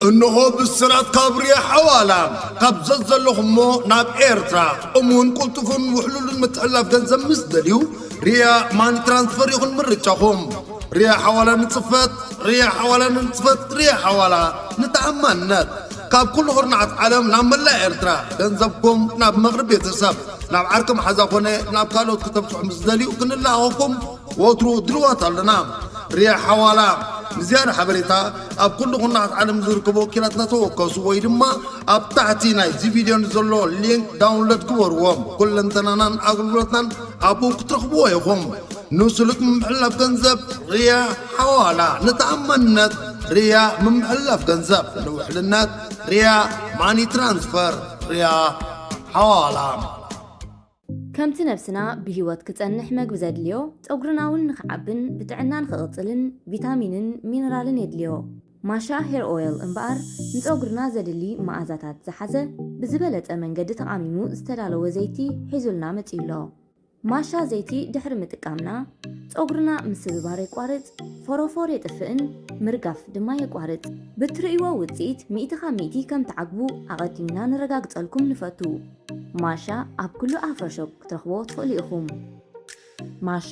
እንሆ ብስራት ካብ ሪያ ሓዋላ። ካብ ዘዘለኹሞ ናብ ኤርትራ እሙን ቅልጡፍን ውሕሉልን ምትሕልላፍ ገንዘብ ምስ ደልዩ፣ ሪያ ማኒ ትራንስፈር ይኹን ምርጫኹም። ሪያ ሓዋላ ንጽፈት፣ ሪያ ሓዋላ ንጽፈት፣ ሪያ ሓዋላ ንተኣማንነት። ካብ ኩሉ ኩርናዓት ዓለም ናብ መላእ ኤርትራ ገንዘብኩም ናብ መቕርብ ቤተሰብ፣ ናብ ዓርኪ መሓዛ ኮነ ናብ ካልኦት ክተብጽሑ ምስ ደልዩ ክንለኣኸኩም ወትሩ ድልዋት ኣለና። ሪያ ሓዋላ። ንዝያዳ ሓበሬታ ኣብ ኩሉ ኩርናዓት ዓለም ዝርከቡ ወኪላትና ተወከሱ ወይ ድማ ኣብ ታሕቲ ናይዚ ቪድዮ ንዘሎ ሊንክ ዳውንሎድ ግበርዎ። ኩለንተናናን ኣገልግሎትናን ኣብኡ ክትረኽብዎ ኢኹም። ንስሉጥ ምምሕልላፍ ገንዘብ ሪያ ሓዋላ። ንተኣማንነት ሪያ ምምሕልላፍ ገንዘብ። ንውሕልነት ሪያ ማኒ ትራንስፈር። ሪያ ሓዋላ። ከምቲ ነብስና ብህይወት ክጸንሕ መግቢ ዘድልዮ፣ ጸጉርና እውን ንኽዓብን ብጥዕና ንኽቕጽልን ቪታሚንን ሚነራልን የድልዮ። ማሻ ሄር ኦይል እምበኣር ንጸጉርና ዘድሊ መኣዛታት ዝሓዘ ብዝበለጸ መንገዲ ተቓሚሙ ዝተዳለወ ዘይቲ ሒዙልና መጺኡ ኣሎ። ማሻ ዘይቲ ድሕሪ ምጥቃምና ጸጉርና ምስብባር የቋርጽ፣ ፎሮፎር የጥፍእን ምርጋፍ ድማ የቋርጽ። ብትርእይዎ ውጽኢት ሚእቲ ካብ ሚእቲ ከም ትዓግቡ ኣቐዲምና ነረጋግጸልኩም ንፈቱ። ማሻ ኣብ ኩሉ ኣፍሮ ሾፕ ክትረኽብዎ ትኽእሉ ኢኹም። ማሻ።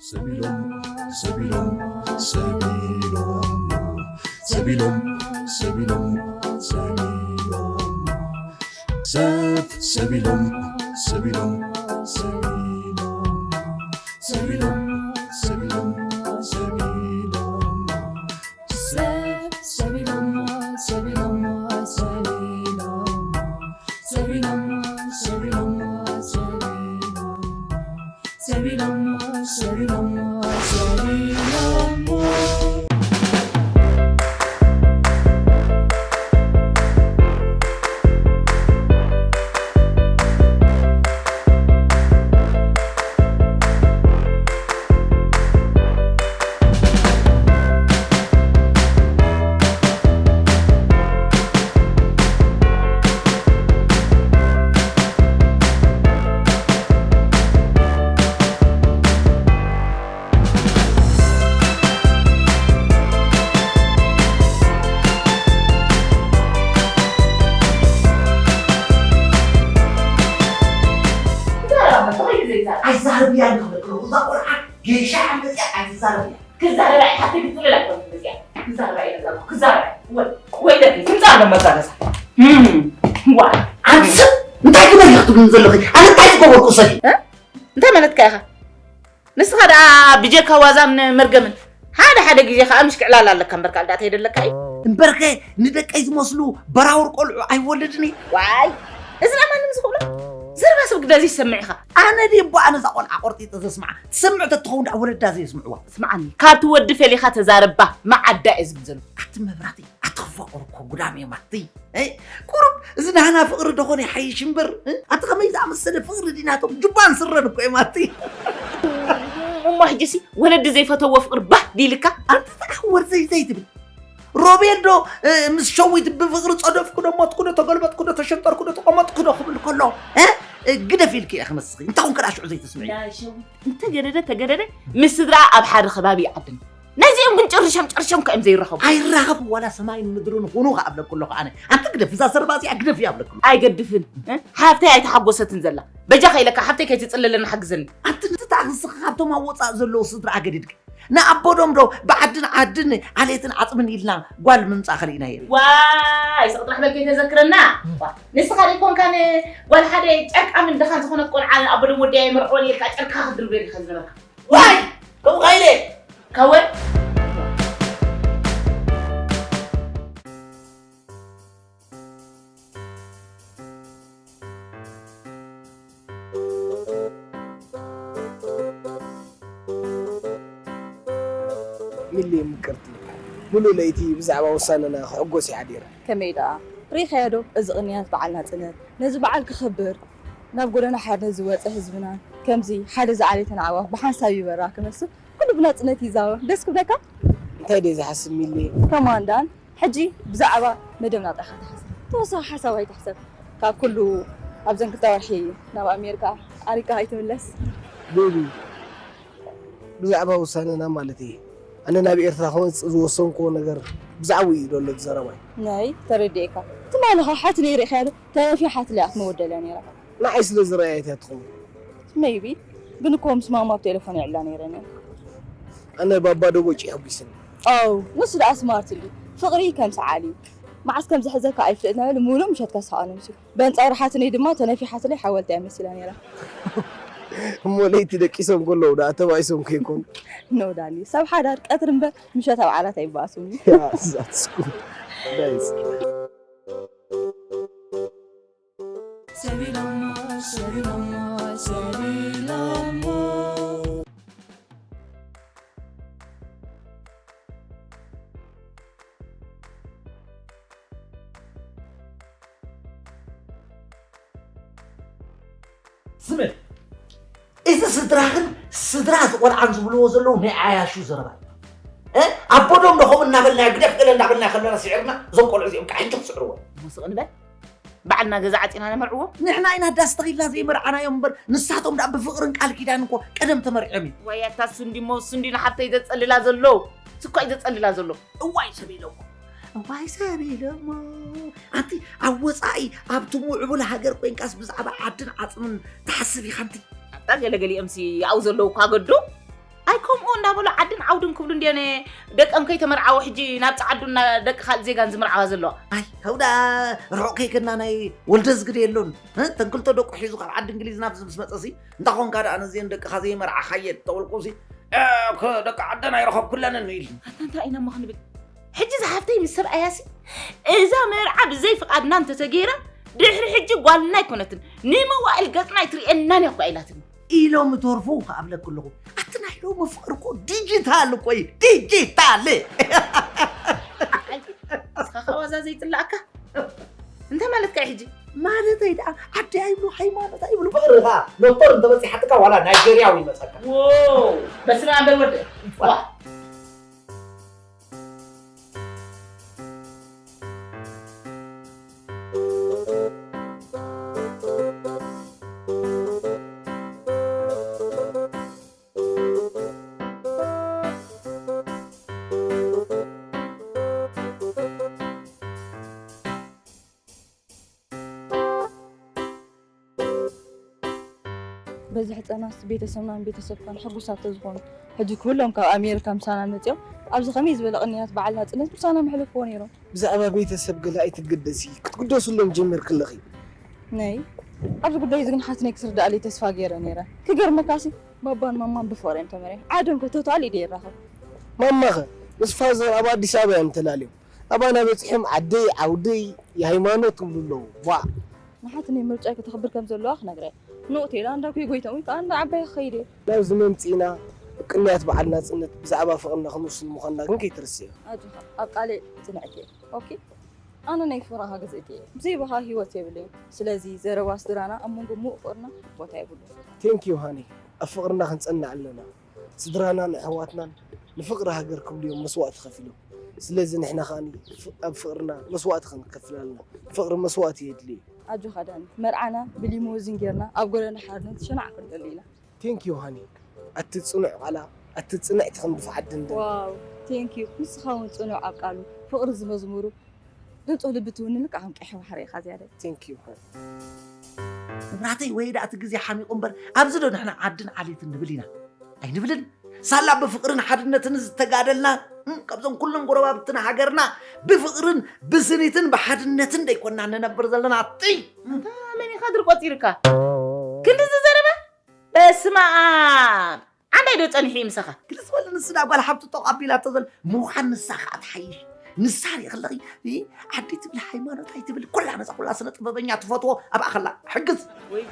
ሰቢሎም፣ ሰቢሎም፣ ሰቢሎም፣ ሰቢሎም፣ ሰቢሎም፣ ሰቢሎም፣ ሰብ፣ ሰቢሎም፣ ሰቢሎም፣ ሰቢሎም፣ ሰቢሎም፣ ሰቢሎም፣ ሰቢሎም፣ ሰብ፣ ሰቢሎም፣ ሰቢሎም፣ ሰቢሎም፣ ሰቢሎም፣ ሰቢሎም፣ ሰቢሎም፣ ሰቢሎም፣ ሰቢሎም፣ ሰቢሎም። ኣይዛረብ እያ ንኽብል እዛ ቆልዓ ጌሻ ሓንቲ እዚኣ ኣይትዛረብ እያ። ክዛረባ እየ ሓፍተይ ክትፅልል ኣይኮንኩ እዚኣ። ክዛረባ እየ ነዛልኩ ክዛረባ እየ። ወይ ወይ ደቂ ትምፃ ኣሎ መዛረሳ። ዋ ኣንተ ሰብ እንታይ ግበር ኢኻ ትብልኒ ዘለኺ? ኣነ እንታይ ዝገበርኩ ሰብ እዩ? እንታይ ማለትካ ኢኻ? ንስኻ ደኣ ብጀካ ዋዛን መርገምን ሓደ ሓደ ግዜ ከኣ ምሽክዕላል ኣለካ እምበርካ ኣልዳእታ የደለካ እዩ። እምበርከ ንደቀይ ዝመስሉ በራውር ቆልዑ ኣይወልድን እየ። ዋይ እዚ ደኣ ማንም ዝኽእሎ ዘረባ ሰብ ግዳ ዘይሰምዕ ኢኻ። ኣነ ድየ እቦኣ ነዛ ቆልዓ ቆርጢጠ ዘስምዓ? ትሰምዕ ተትኸውን ደኣ ወለዳ ዘየስምዕዋ። ስምዓኒ ካብቲ ወዲ ፈሊኻ ተዛረባ መዓዳ እየ ዝብል ዘለኹ። ኣቲ መብራቲ ኣቲ ክፋቐሩ እኮ ጉዳም እዮም ኣቲ። ቁሩብ እዚ ናህና ፍቕሪ ደኾነ ይሓይሽ እምበር ኣቲ ከመይ ዝኣመሰለ ፍቕሪ ዲናቶም ጁባን ስረን እኮ እዮም ኣቲ። እሞ ሕጂሲ ወለዲ ዘይፈተዎ ፍቕሪ ባህ ዲልካ ኣንቲ ተዓወር ዘይ ዘይ ትብል ሮቤል ዶ ምስ ሸዊት ብፍቕሪ ጸደፍኩ ዶ ሞትኩ ዶ ተገልበጥኩ ዶ ተሸንጠርኩ ዶ ተቐመጥኩ ዶ ክብል ከሎ ግደፍ ኢልኪ ኢኺ ንስኺ እንታይ ኮንከ ደኣ ሽዑ ዘይትስምዒ። ናይ ሸዊት እንተገደደ ተገደደ ምስ ስድራ ኣብ ሓደ ከባቢ ይዓድም። ናይዚኦም ግን ጨርሾም ጨርሾም ከእም ዘይራኸቡ ኣይራኸቡ ዋላ ሰማይን ምድርን ሁኑ ከኣብለኩ ኣለኹ ኣነ ኣንቲ ግደፍ እዛ ሰርባ እዚኣ ግደፍ እያ ኣብለኩ። ኣይገድፍን ሓፍተይ ኣይተሓጎሰትን ዘላ በጃ ከይለካ ሓፍተይ ከይትፅለለና ሓግዘኒ። ኣንቲ ንትታእ ንስኻ ካብቶም ኣብ ወፃእ ዘለዉ ስድራ ኣገዲድካ ንኣቦዶም ዶ ብዓድን ዓድን ዓሌትን ዓፅምን ኢልና ጓል ምምፃእ ከሊእናዮ። ዋይ ስቕ ጥራሕ በል ከይተዘክረና። ንስኻ ደይኮንካን ጓል ሓደ ጨርቃምን ድኻን ዝኾነት ቆልዓ ኣቦዶም ወዲያ የመርዕወን ኢልካ ጨርቅኻ ክትድርብዮ ዲኻ ዝነበርካ። ዋይ ከምኡ ኸይደ ከወ ሚሊ ምቅርቲ ሙሉእ ለይቲ ብዛዕባ ውሳነና ክሕጎስ እየ ሓዲረ። ከመይ ደኣ? ሪኢኻዮ ዶ? እዚ ቅንያት በዓል ናጽነት ነዚ በዓል ክኽብር ናብ ጎደና ሓርነት ዝወጸ ህዝብናን ከምዚ ሓደ ዝዓለተን ኣዕዋፍ ብሓንሳብ ይበራ ክመስል ኩሉ ብናጽነት ይዛወር። ደስ ክብለካ? እንታይ ድየ ዝሓስብ ሚሊ? ከማን ዳን፣ ሕጂ ብዛዕባ መደብ ናጻ ኢኻ ትሓስብ። ተወሳኺ ሓሳብ ኣይትሕሰብ። ካብ ኩሉ ኣብዘን ክልተ ወርሒ ናብ ኣሜሪካ ኣሪካ ኣይትምለስ። ቤቢ፣ ብዛዕባ ውሳነና ማለት እየ። ኣነ ናብ ኤርትራ ክመጽእ ዝወሰንክዎ ነገር ብዛዕባኡ እዩ ዘሎ እቲ ዘረባይ። ናይ ተረዲኤካ። ትማሊ ኸዓ ሓትለይ ርኢኻያ ዶ? ተነፊሓትለይ ኣትመወደልያ ነይራ። ንዓይ ስለ ዝረኣየት እያ ትኸውን። ሜይቢ። ግን እኮ ምስ ማማ ኣብ ቴሌፎን የዕላ ነይረን እየን። ኣነ ባባ ዶ ቦጭ ይሕጒስኒ። ኣው፣ ንሱ ደኣ ስማርት እንድዩ። ፍቕሪ ከም ሰዓል እዩ። መዓስ ከም ዝሕዘካ ኣይፍለጥ እናበለ ምሉእ ምሸት ከስሕቐኒ ምስዩ። በንጻሩ ሓትነይ ድማ ተነፊሓትለይ ሓወልቲ እያ መሲላ ነይራ። እሞ ለይቲ ደቂሶም ከለዉ ደኣ ተባኢሶም ከይኮኑ? ኖ ዳኒ፣ ሰብ ሓዳር ቀትሪ እምበር ምሸት ኣብ ዓራት ኣይበኣሱን እዩ። Yeah, that's cool. Nice. ሰቢሎሞ፣ ሰቢሎሞ፣ ሰቢሎሞ። ስምዕ፣ እዚ ስድራኽን ስድራ ዝቖልዓን ዝብልዎ ዘለዉ ናይ ዓያሹ ዘረባ እዩ። እ? ኣቦዶም ዶ ከምኡ እናበልና ግደፍ ገለ እንዳበልና ከለና ስዒርና፣ እዞም ቆልዑ እዚኦም ከዓ ሕጂ ክስዕርዎ እዮም። እሞ ስቕ ንበል። ባዕልና ገዛ ዓፂና ነመርዕዎ። ንሕና ኢና ዳስ ተኺልና ዘይመርዓናዮም እምበር፣ ንሳቶም ደኣ ብፍቕርን ቃል ኪዳን እኮ ቀደም ተመርዕዮም እዮም። ዋይ ኣታ እሱ እንዲ እሞ እሱ እንዲ ንሓፍተይ ዘፀልላ ዘሎ። እሱ እኮ እዩ ዘፀልላ ዘሎ። እዋይ ሰብ ኢሎሞ። እዋይ ሰብ ኢሎሞ። ኣንቲ ኣብ ወፃኢ ኣብቲ ምዕቡል ሃገር ኮይንካስ ብዛዕባ ዓድን ዓፅምን ትሓስብ ኢኻ ኣንቲ። ኣታ ገለገሊኦምሲ ኣብኡ ዘለዉ እኳ ገዱ። ኣይ ከምኡ እንዳበሉ ዓድን ዓውድን ክብሉ እንድየን ደቀን ከይተመርዓወ ሕጂ ናብ ፃዓዱን ደቂ ካልእ ዜጋን ዝምርዓዋ ዘለዋ። ኣይ ከውዳ ርሑቕ ከይከድና ናይ ወልደዝግደ የሎን። እ? ተን ክልተ ደቁ ሒዙ ካብ ዓዲ እንግሊዝ ናብዚ ምስ መፀሲ እንታ ኾንካ ደኣ ነዚአን ደቅኻ ዘይመርዓኻየን ተበልኩሲ፣ እ፣ ከ-፣ ደቂ ዓደን ኣይረኸብኩለንን ኢሉኒ። ኣታ እንታይ ኢና እሞ ክንብል? ሕጂ ዝሓፍተይ ምስ ሰብኣያሲ እዛ መርዓ ብዘይ ፍቓድና እንተተገይራ ድሕሪ ሕጂ ጓልና ኣይኮነትን፣ ንመዋእል ገጽና ኣይትርእየናን እያ እኮ ኢላትኒ። ኢሎም ይተርፉ ከኣብለኪ ኣለኹ። ኣቲ ናይ ሎሚ ፍቕሪ እኮ ዲጂታል እኮ እዩ፣ ዲጂታል። ኣይ፣ ንስኻ ኸኣ ዋዛ ዘይጽላኣካ እንታይ ማለትካ እዩ ሕጂ? ማለተይ ደኣ ዓዲ ኣይብሉ ሃይማኖት ኣይብሉ ፍቕሪ ኸኣ ሎቶር እንተበጺሓትካ ዋላ ናይጀርያዊ ይመጸካ። ዎው፣ በስመ ኣብ በል ወደይ። ዋ። በዚ ሕፀናስ ቤተሰብናን ቤተሰብካን ሕጉሳት ተዝኾኑ ሕጂ ኩሎም ካብ ኣሜሪካ ምሳና መፂኦም ኣብዚ ከመይ ዝበለ ቅንያት በዓል ናፅነት ምሳና መሕለፍዎ ነይሮም። ብዛዕባ ቤተሰብ ገለ ኣይትገደሲ፣ ክትግደስሎም ጀሚርኪ ኣለኺ። ነይ ኣብዚ ጉዳይ እዚ ግን ሓትነይ ክትርድኣለይ ተስፋ ገይረ ነይረ። ክገርመካሲ ባባን ማማን ብፍቕሪ እዮም ተመርዕዮም። ዓዶም ከ ቶታል ኢደ ይራኸብ። ማማኸ ምስ ፋዘር ኣብ ኣዲስ ኣበባ እዮም ተላልዮም። ኣባና በጺሖም ዓደይ ዓውደይ የሃይማኖት ይብሉ ኣለዉ። ቧዕ። ንሓትነይ ምርጫይ ከተኽብር ከም ዘለዋ ክነግራ እየ። ንኡቴላ እንዳ ኩይ ጎይቶም ወይ ከዓ እንዳ ዓባይ ክኸይድ እየ። ናብዚ መምጺእና ቅንያት በዓል ናጽነት ብዛዕባ ፍቕርና ክንውስን ምዃንና ግን ከይትርስዮ። ኣጆኻ ኣብ ቃለይ ጽንዕቲ እየ። ኦኬ ኣነ ናይ ፍቕርኻ ግዝእቲ እየ። ብዘይ ብኻ ህይወት የብለይን። ስለዚ ዘረባ ስድራና ኣብ መንጎ ምዉቕ ፍቕርና ቦታ የብሉን። Thank you honey ኣብ ፍቕርና ክንጸንዕ ኣለና። ስድራናን ኣሕዋትናን ንፍቕሪ ሃገር ክብሉ እዮም መስዋእቲ ከፊሎም። ስለዚ ንሕና ከኣ ኣብ ፍቕርና መስዋእቲ ክንከፍል ኣለና። ፍቕሪ መስዋእቲ የድሊ እዩ። ኣጆኻ ዳኒ፣ መርዓና ብሊሞዚን ጌርና ኣብ ጎደና ሓርነት ሸናዕ ክንጥሉ ኢና። Thank you honey ኣቲ ጽኑዕ ቃላ ኣቲ ጽንዕቲ ክንዲ ፍዓዲ እንደ Wow thank you ንስኻ እውን ጽኑዕ ኣብ ቃሉ ፍቕሪ ዝመዝሙሩ ድምጹ ልቢ ትውንን ልክዕ ከም ቀይሕ ባሕሪ ኢኻ ዝያዳይ። Thank you honey። መብራህተይ ወይ ደኣ እቲ ግዜ ሓሚቑ እምበር ኣብዚ ዶ ንሕና ዓድን ዓሌትን ንብል ኢና? ኣይንብልን። ሳላ ብፍቕርን ሓድነትን ዝተጋደልና እም፣ ካብዞም ኩሎም ጎረባብትና ሃገርና ብፍቕርን ብስኒትን ብሓድነትን ደይኮና ንነብር ዘለና ጥይ ኣንታ መን ኢኻ ድር ቆጺርካ ክንድዚ ዘረባ በስመ ኣብ ዓንዳይ ዶ ጸኒሑ እዩ ምሳኻ ግልጽ በል ንስዳ ጓል ሓብቲ ጠቕ ኣቢላ ተዘል ምዃን ንሳ ከዓ ትሓይሽ ንሳ ሪእኽለኺ ዓዲ ትብል ሃይማኖት ኣይትብል ኩላ ነዛ ኩላ ስነ ጥበበኛ ትፈትዎ ኣብኣ ከላ ሕግዝ ወይ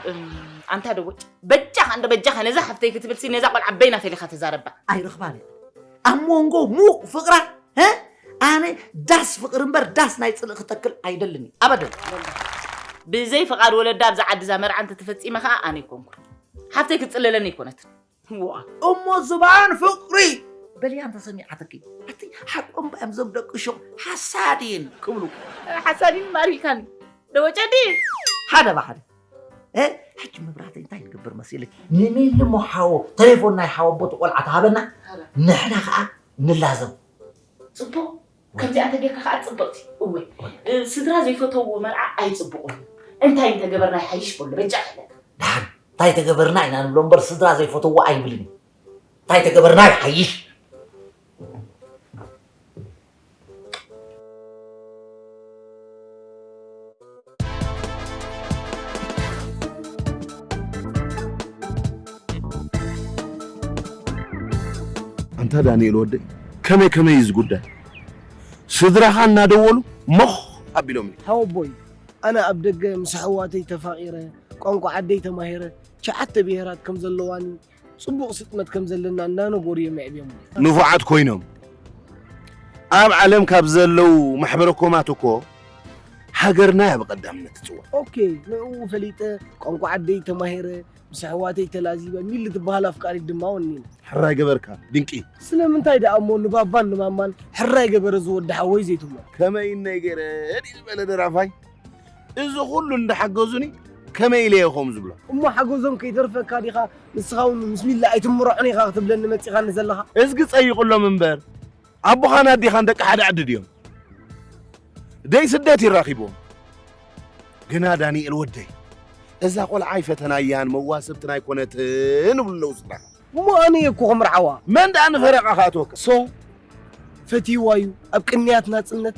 እም፣ ኣንታ ዶ ወጭ በጃኻ እንዶ በጃኻ ነዛ ሓፍተይ ክትብል ሲ ነዛ ቆልዓ በይና ፈሊኻ ተዛረባ ኣይረኽባን እየ ኣብ መንጎ ሙቕ ፍቕራ እ ኣነ ዳስ ፍቕሪ እምበር ዳስ ናይ ጽልኢ ክተክል ኣይደልን እዩ። ኣበደን። ብዘይ ፍቓድ ወለዳ ኣብዛ ዓዲ እዛ መርዓ እንተተፈጺመ ኸኣ ኣነ ኣይኮንኩን። ሓፍተይ ክትጽለለኒ ኣይኮነትን። ዋ። እሞ ዝባን ፍቕሪ በልያ እንተሰሚዓትኪ። ኣቲ ሓቆም ባዮም ዞም ደቂ ሹቕ ሓሳዲን ክብሉ። ሓሳዲን ማሪልካኒ። ደወጨዲ። ሓደ ብሓደ። እ? ሕጂ መብራህተይ እንታይ ንገብር መሲልክ? ንሚሊ እሞ ሓዎ፣ ተሌፎን ናይ ሓወቦ እቲ ቆልዓ ትሃበና፣ ንሕና ኸኣ ንላዘብ። ጽቡቕ። ከምዚኣ እንተጌርካ ከኣ ጽብቕቲ። እወ። እ፣ ስድራ ዘይፈተውዎ መርዓ ኣይጽቡቕን እዩ። እንታይ እንተገበርና ይሓይሽ በሎ፣ በጃ ክሕለካ። ደሓን፣ እንታይ ተገበርና ኢና ንብሎ እምበር ስድራ ዘይፈተውዎ ኣይንብልን እዩ። እንታይ ተገበርና ይሓይሽ። ኣንታ ዳንኤል ወደይ፣ ከመይ ከመይ እዩ እዚ ጉዳይ? ስድራኻ እናደወሉ ሞኽ ኣቢሎምኒ። ሓወቦይ፣ ኣነ ኣብ ደገ ምስ ኣሕዋተይ ተፋቒረ፣ ቋንቋ ዓደይ ተማሂረ፣ ትሽዓተ ብሄራት ከም ዘለዋኒ ጽቡቕ ስጥመት ከም ዘለና እናነገሩ እዮም የዕብዮምኒ። ንፉዓት ኮይኖም። ኣብ ዓለም ካብ ዘለዉ ማሕበረ ኮማት እኮ ሃገርና እያ ብቐዳምነት ትጽዋዕ። ኦኬ፣ ንዕኡ ፈሊጠ፣ ቋንቋ ዓደይ ተማሂረ፣ ምስ ኣሕዋተይ ተላዚበ፣ ሚሊ ትበሃል ኣፍቃሪት ድማ ወኒነ። ሕራይ ገበርካ፣ ድንቂ። ስለምንታይ ደኣ እሞ ንባባን ንማማን ሕራይ ገበረ ዝወዲ ሓወይ ዘይትብሎ? ከመይ እነይ ገይረ ድዩ ዝበለ ደራፋይ? እዚ ኩሉ እንዳሓገዙኒ ከመይ ኢለ እየ ከምኡ ዝብሎ? እሞ ሓገዞም ከይተርፈካ ዲኻ ንስኻ እውን ምስ ሚላ ኣይትምርዖን ኢኻ ክትብለኒ መጺኻኒ ዘለኻ? እዝጊ ጸይቕሎም እምበር፣ ኣቦኻን ኣዴኻን ደቂ ሓደ ዓዲ ድዮም? ደይ ስደት ይራኺብዎም። ግና ዳንኤል ወደይ፣ እዛ ቆልዓ ኣይፈተናያን መዋስብትን ኣይኮነትን ይብሉ ኣለዉ ስድራኻ። እሞ ኣነ እየ እኮ ክምርዓዋ። መን ደኣ ንፈረቓ ክኣትወካ? ሶ፣ ፈትይዋ እዩ፣ ኣብ ቅንያት ናጽነት፣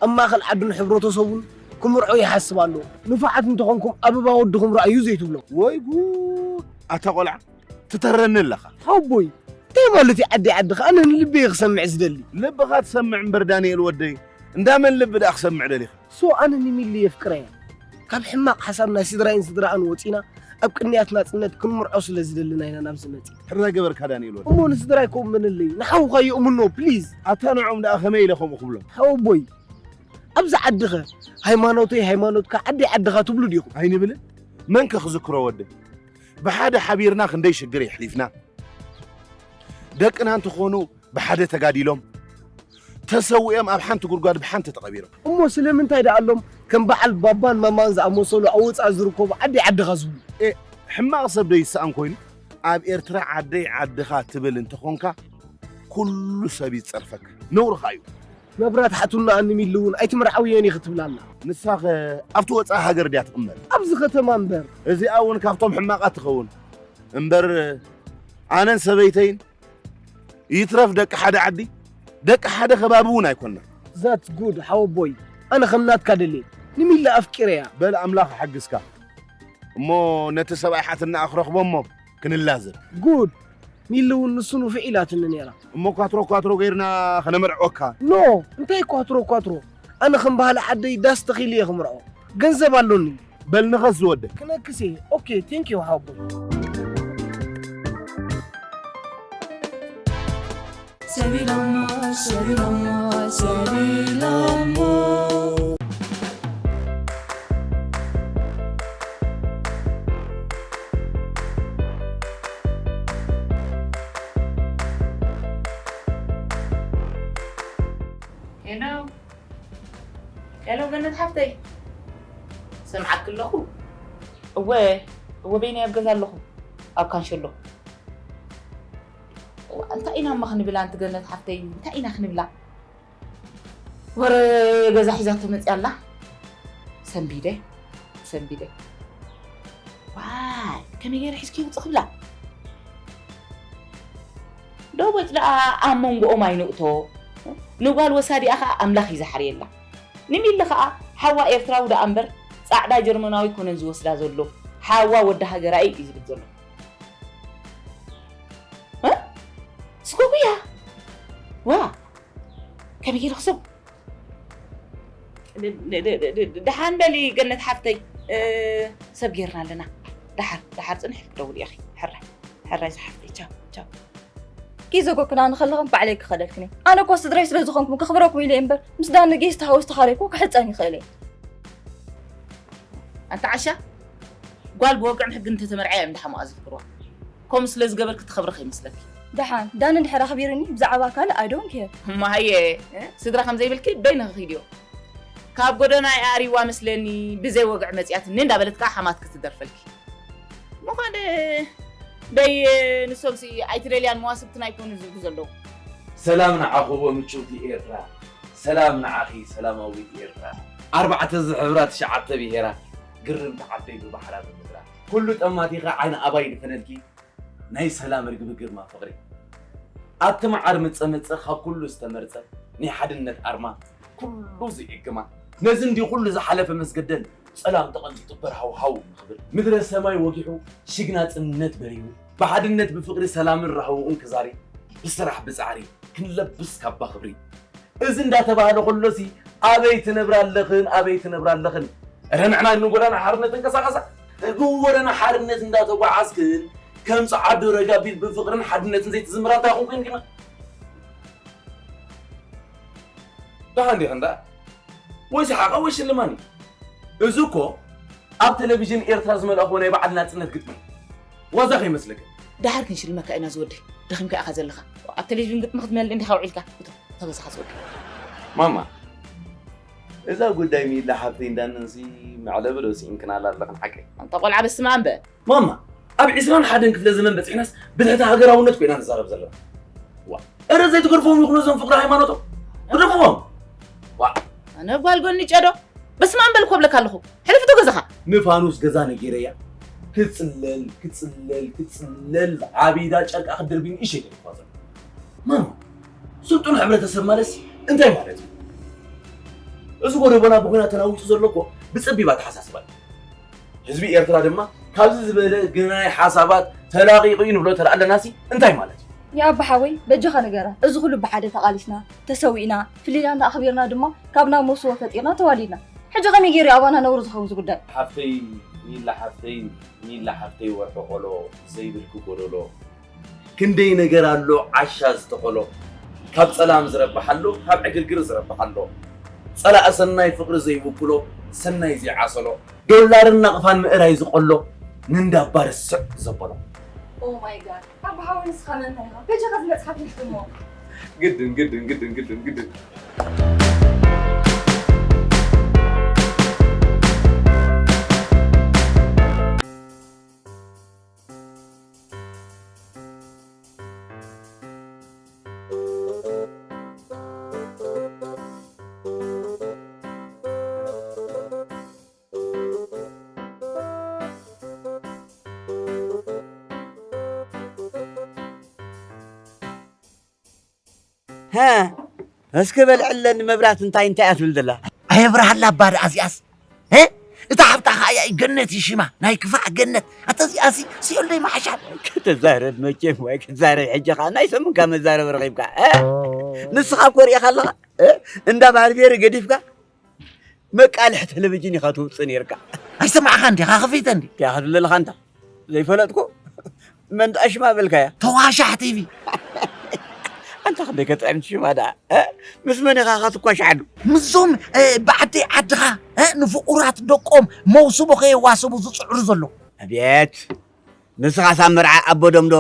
ኣብ ማእከል ዓዱን ሕብረተሰቡን ክምርዖ ይሓስብ ኣሎ። ንፉዓት እንተኾንኩም ኣበባ ወድኹም ረኣዩ ዘይትብሎ። ወይ ጉድ! ኣታ ቆልዓ፣ ትተረኒ ኣለኻ። ሓወቦይ፣ እንታይ ማለት እዩ ዓዲ ዓድኻ? ኣነ ንልበይ ክሰምዕ ዝደሊ። ልብኻ ትሰምዕ እምበር ዳንኤል ወደይ፣ እንዳ መን ልቢ ደኣ ክሰምዕ ደሊኻ? ሶ ኣነ ንሚሊ የፍቅረያ። ካብ ሕማቕ ሓሳብ ናይ ስድራይን ስድራኣን ወጺና ኣብ ቅንያት ናጽነት ክንምርዖ ስለ ዝደልና ኢና ናብዚ መጺ። ሕራይ ገበርካ ዳንኤል ወደይ። እሞ ንስድራይ ክእምነለይ፣ ንሓውኻ ይእምኖ ፕሊዝ። ኣታ ንዕኦም ደኣ ከመይ ኢለ ከምኡ ክብሎም? ሓወቦይ፣ ኣብዚ ዓድኸ ሃይማኖተይ ሃይማኖትካ ዓደይ ዓድኻ ትብሉ ዲኹም? ኣይንብልን። መንከ ክዝክሮ ወደይ? ብሓደ ሓቢርና ክንደይ ሽግር የሕሊፍና። ደቅና እንተኾኑ ብሓደ ተጋዲሎም፣ ተሰዊኦም ኣብ ሓንቲ ጉድጓድ ብሓንቲ ተቐቢሮም። እሞ ስለምንታይ ደኣ ኣሎም ከም በዓል ባባን ማማን ዝኣመሰሉ ኣብ ወጻኢ ዝርከቡ ዓደይ ዓድኻ ዝብሉ? ኤ፣ ሕማቕ ሰብ ዶ ይስኣን ኮይኑ? ኣብ ኤርትራ ዓደይ ዓድኻ ትብል እንተኾንካ፣ ኩሉ ሰብ ይጸርፈካ። ነውርኻ እዩ። መብራት ሓቱና ኣንሚሉ እውን ኣይትምርዓውዮን ኢኺ ትብላ ኣላ። ንሳኸ ኣብቲ ወጻኢ ሃገር ድያ ትቕመጥ? ኣብዚ ከተማ እምበር። እዚኣ እውን ካብቶም ሕማቓት ትኸውን። እምበር ኣነን ሰበይተይን ይትረፍ ደቂ ሓደ ዓዲ፣ ደቂ ሓደ ከባቢ እውን ኣይኮንና። That's good ሓወቦይ። ኣነ ከም ናትካ ደልየ። ንሚሊ ኣፍቂረያ። በል ኣምላኽ ይሓግዝካ። እሞ ነቲ ሰብኣይ ሓትንኣ ክረኽቦ እሞ ክንላዘብ። ጉድ! ሚሊ እውን ንሱ ንፉዕ ኢላትኒ ነይራ። እሞ ኳትሮ ኳትሮ ገይርና ከነመርዕወካ። ኖ! እንታይ ኳትሮ ኳትሮ? ኣነ ከም ባህሊ ዓደይ ዳስ ተኺለ እየ ክምርዖ። ገንዘብ ኣሎኒ። በል ንኸስ ዝወደ። ክነክስ እየ። ኦኬ፣ ቴንክ ዩ ሓወቦይ። ሰቢሎሞ፣ ሰቢሎሞ፣ ሰቢሎሞ። ሄሎ፣ ሄሎ፣ ገነት ሓፍተይ። ሰምዓኪ ኣለኹ። እወ፣ እወ፣ በይነይ ኣብ ገዛ ኣለኹ። ኣብ ካንሸሎ። እዋ፣ እንታይ ኢና እሞ ክንብል ኣንቲ ገነት ሓፍተይ? እንታይ ኢና ክንብላ? ወረ ገዛ ሒዛቶ መጽያ ኣላ። ሰንቢደ፣ ሰንቢደ። ዋይ፣ ከመይ ገይረ ሒዝኪ ውጽእ ክብላ? ዶ ቦጭ ደኣ ኣብ መንጎኦም ኣይንእቶ። ንጓል ወሳዲኣ ኸኣ ኣምላኽ እዩ ዝሓርየላ። ንሚሊ ኸኣ ሓዋ ኤርትራዊ ደኣ እምበር ጻዕዳ ጀርመናዊ ኣይኮነን ዝወስዳ ዘሎ። ሓዋ ወዲ ሃገራይ እዩ ዝብል ዘሎ። እ? ስጎጉያ? ዋ! ከመይ ገይሩ ክስብ? ድ-፣ ድ-፣ ድ-፣ ድ-፣ ድ-፣ ደሓን በሊ ገነት ሓፍተይ። እ፣ ሰብ ጌርና ኣለና። ደሓር፣ ደሓር ጽንሒ ክትደውል ኢኺ። ሕራይ፣ ሕራይ ዝሓፍተይ። ቻው፣ ቻው። ኪዘጎክና ንኸለኹም ባዕለይ ክኸደልክኒ። ኣነ እኮ ስድራይ ስለ ዝኾንኩም ክኽብረኩም ኢለ እምበር፣ ምስ ዳኒ ጌስት ሃውስ ተኻሪኩ ክሕጸን ይኽእል እየ። ኣንታ ዓሻ፣ ጓል ብወግዕን ሕግን እንተተመርዕያ እዮም ደሓን መኣዝ ዝኽብርዋ። ከምኡ ስለ ዝገበርኪ ትኸብሪ ከይመስለኪ። ደሓን፣ ዳኒ እንድሕር ኣኽቢሩኒ ብዛዕባ ካልእ I don't care። እማሃየ፣ ስድራ ከም ዘይብልኪ በይንኺ ኪድዮ። ካብ ጎደና ኣሪዋ መስለኒ ብዘይ ወግዒ መጺኣትኒ እንዳበለት ከኣ ሓማት ክትደርፈልኪ። ምዃን በይ ንሶምሲ ኣይትደልያን መዋስብትና ኣይኮኑ ዝብሉ ዘለዉ። ሰላም ንዓኹም ምችውቲ ኤርትራ፣ ሰላም ንዓኺ ሰላማዊት ኤርትራ። ኣርባዕተ ዝሕብራ ትሽዓተ ብሄራት፣ ግርምቲ ዓደይ ብባሕራ ብምድራ። ኩሉ ጠማቲኻ ዓይኒ ኣባይ ድፈነልኪ፣ ናይ ሰላም ርግቢ ግርማ ፍቕሪ። ኣብቲ መዓር ምጸ ምጸ ካብ ኩሉ ዝተመርጸ፣ ናይ ሓድነት ኣርማ ኩሉ ዝእግማ። ነዚ እንዲ ኩሉ ዝሓለፈ መስገደል፣ ጸላም ተቐንጢጡ በርሃው ሃው ንኽብል። ምድረ ሰማይ ወጊሑ ሽግ ናጽነት በሪሁ። ብሓድነት ብፍቕሪ ሰላምን ራህውኡን ክዛሪ። ብስራሕ ብጻዕሪ ክንለብስ ካባ ክብሪ። እዚ እንዳተባህለ ከሎሲ ኣበይ ትነብራ ኣለኽን ኣበይ ትነብራ ኣለኽን? እረ ንሕና ንጎዳና ሓርነት እንቀሳቐሳ። ንጎዳና ሓርነት እንዳተጓዓዝክን ከም ጸዓዱ ረጋቢት ብፍቕርን ሓድነትን ዘይትዝምራ እንታይ ኹንክን ግና? ደሓን ዲኽን ደኣ? ወይ ሰሓቐ ወይ ሽልማኒ። እዚ እኮ ኣብ ቴሌቪዥን ኤርትራ ዝመልኣኹዎ ናይ በዓል ናጽነት ግጥሚ። ዋዛ ከይመስለካ። ደሓር ክንሽልመካ ኢና ዝወደይ። ደኺምካ ኢኻ ዘለኻ። ኣብ ቴሌቪዥን ግጥሚ ክትመልእ እንዲኻ ውዒልካ። እቶ ተበሳኻ ዝወደይ። ማማ፣ እዛ ጉዳይ ሚላ ሓብተይ እንዳነንሲ መዕለቢ ዶ ስኢንክናላ ኣለኽን ሓቀይ? ኣንታ ቆልዓ በስመ ኣብ በል። ማማ፣ ኣብ ዒስራን ሓደን ክፍለ ዘመን በጺሕናስ ብትሕቲ ሃገራውነት ኮይና ንዛረብ ዘለና። ዋ፣ እረ ዘይትገርፍዎም ይኹኑ እዞም ፍቕሪ ሃይማኖቶም። ግደፍዎም። ዋ። ኣነ ጓል ጎኒ ጨዶ። በስመ ኣብ በል እኮ እብለካ ኣለኹ። ሕልፍ እቶ ገዛኻ። ንፋኑስ ገዛ ነጊረያ። ክጽለል፣ ክጽለል፣ ክጽለል ዓቢዳ ጨርቃ ክትድርቢ ንእሽተይ ተሪፋ ዘሎ። ማማ፣ ስልጡን ሕብረተሰብ ማለትሲ እንታይ ማለት እዩ? እዚ ጎደቦና ብኹናት ተናዊጹ ዘሎ እኮ ብጸቢብ ኣተሓሳስባ እዩ። ህዝቢ ኤርትራ ድማ ካብዚ ዝበለ ግናይ ሓሳባት ተላቒቑ እዩ ንብሎ ተደኣ ኣለናሲ እንታይ ማለት እዩ? የኣባ ሓወይ በጃኻ ንገራ። እዚ ኩሉ ብሓደ ተቓሊስና፣ ተሰዊእና፣ ፍልልያና ኣኽቢርና ድማ ካብ ናብ መውስቦ ፈጢርና ተዋሊድና። ሕጂ ከመይ ገይሩ እዩ ኣባና ነውሪ ዝኸውን እዚ ጉዳይ? ሓፍተይ ሚላ ሓፍተይ ሚላ ሓፍተይ ወርሒ ቆሎ ዘይብልኪ ጎደሎ። ክንደይ ነገር ኣሎ ዓሻ ዝተኸሎ፣ ካብ ጸላም ዝረብሓሎ፣ ካብ ዕግርግር ዝረብሓሎ፣ ጸላእ ሰናይ ፍቕሪ ዘይውክሎ፣ ሰናይ ዘይዓሰሎ፣ ዶላርን ናቕፋን ምእራይ ዝቐሎ፣ ንንዳባ ርስዕ ዘበሎ። Oh my God። ኣባ ሓወይ ንስኻ መን ኢኻ? በጃኻ እዚ መጽሓፍ ንሕትሞ። ግድን፣ ግድን፣ ግድን፣ ግድን፣ ግድን። ሃ፣ እስከ በል ዕለኒ መብራት እንታይ እንታይ እያ ትብል ዘላ? ኣየብርሃላ እባ ደኣ እዚኣስ። እ? እታ ሓብታ ኸኣ እያ ገነት እዩ ሽማ፣ ናይ ክፋእ ገነት። ኣታ እዚኣሲ ሲኦል ዶ ይመሓሻል? ከተዛረብ መቸም ወይ ክትዛረብ ሕጂ ኸኣ ናይ ሰሙንካ መዛረቢ ረኺብካ። እ? ንስኻ እኮ ርኢኻ ኣለኻ። እ? እንዳ ባርቤሪ ገዲፍካ መቃልሕ ቴሌቪዥን ኢኻ ትውጽእ ነይርካ። ኣይሰማዕኻን ዲኻ? ከፊተ እንዲ። እንታይ ኢኻ ትብል ዘለኻ ኣንታ? ዘይፈለጥኩ? መን ደኣ ሽማ በልካያ? ተዋሻሕ ቲቪ። ኣንታ ክንደይ ከጥዕም ሽማ ደኣ? እ? ምስ መን ኢኻ ኸ ትኳሻሓሉ? ምስዞም፣ እ፣ ብዓደይ ዓድኻ፣ እ፣ ንፍቑራት ደቆም መውስቦ ከየዋሰቡ ዝጽዕሩ ዘለዉ። ኣቤት! ንስኻስ ኣብ መርዓ ኣቦዶም ዶ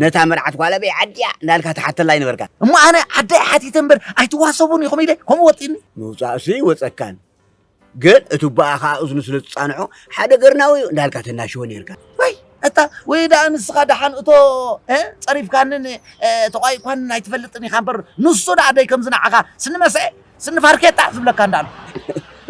ነታ መርዓት ጓል ኣበይ ዓዲያ እንዳልካ ትሓተላ ኣይነበርካን? እሞ ኣነ ዓደይ ሓቲተ እምበር ኣይትዋሰቡን ኢኹም ኢለ ከምኡ ወጢኒ? ምውጻእሲ ወጸካን። ግን እቲ ኣቦኣ ኸኣ እዝኑ ስለ ዝጻንሖ ሓደ ገርናዊ እዩ እንዳልካ ተናሽዎ ኔርካ። ወይ፣ እታ፣ ወይ ደኣ ንስኻ ደሓን እቶ፣ እ፣ ጸሪፍካንን፣ እ፣ ተቋይኳንን ኣይትፈልጥን ኢኻ እምበር፣ ንሱ ደኣ ደይ ከምዚ ንዓኻ ስኒ መስአ፣ ስኒ ፋርኬታ ዝብለካ እንዳኣሉ።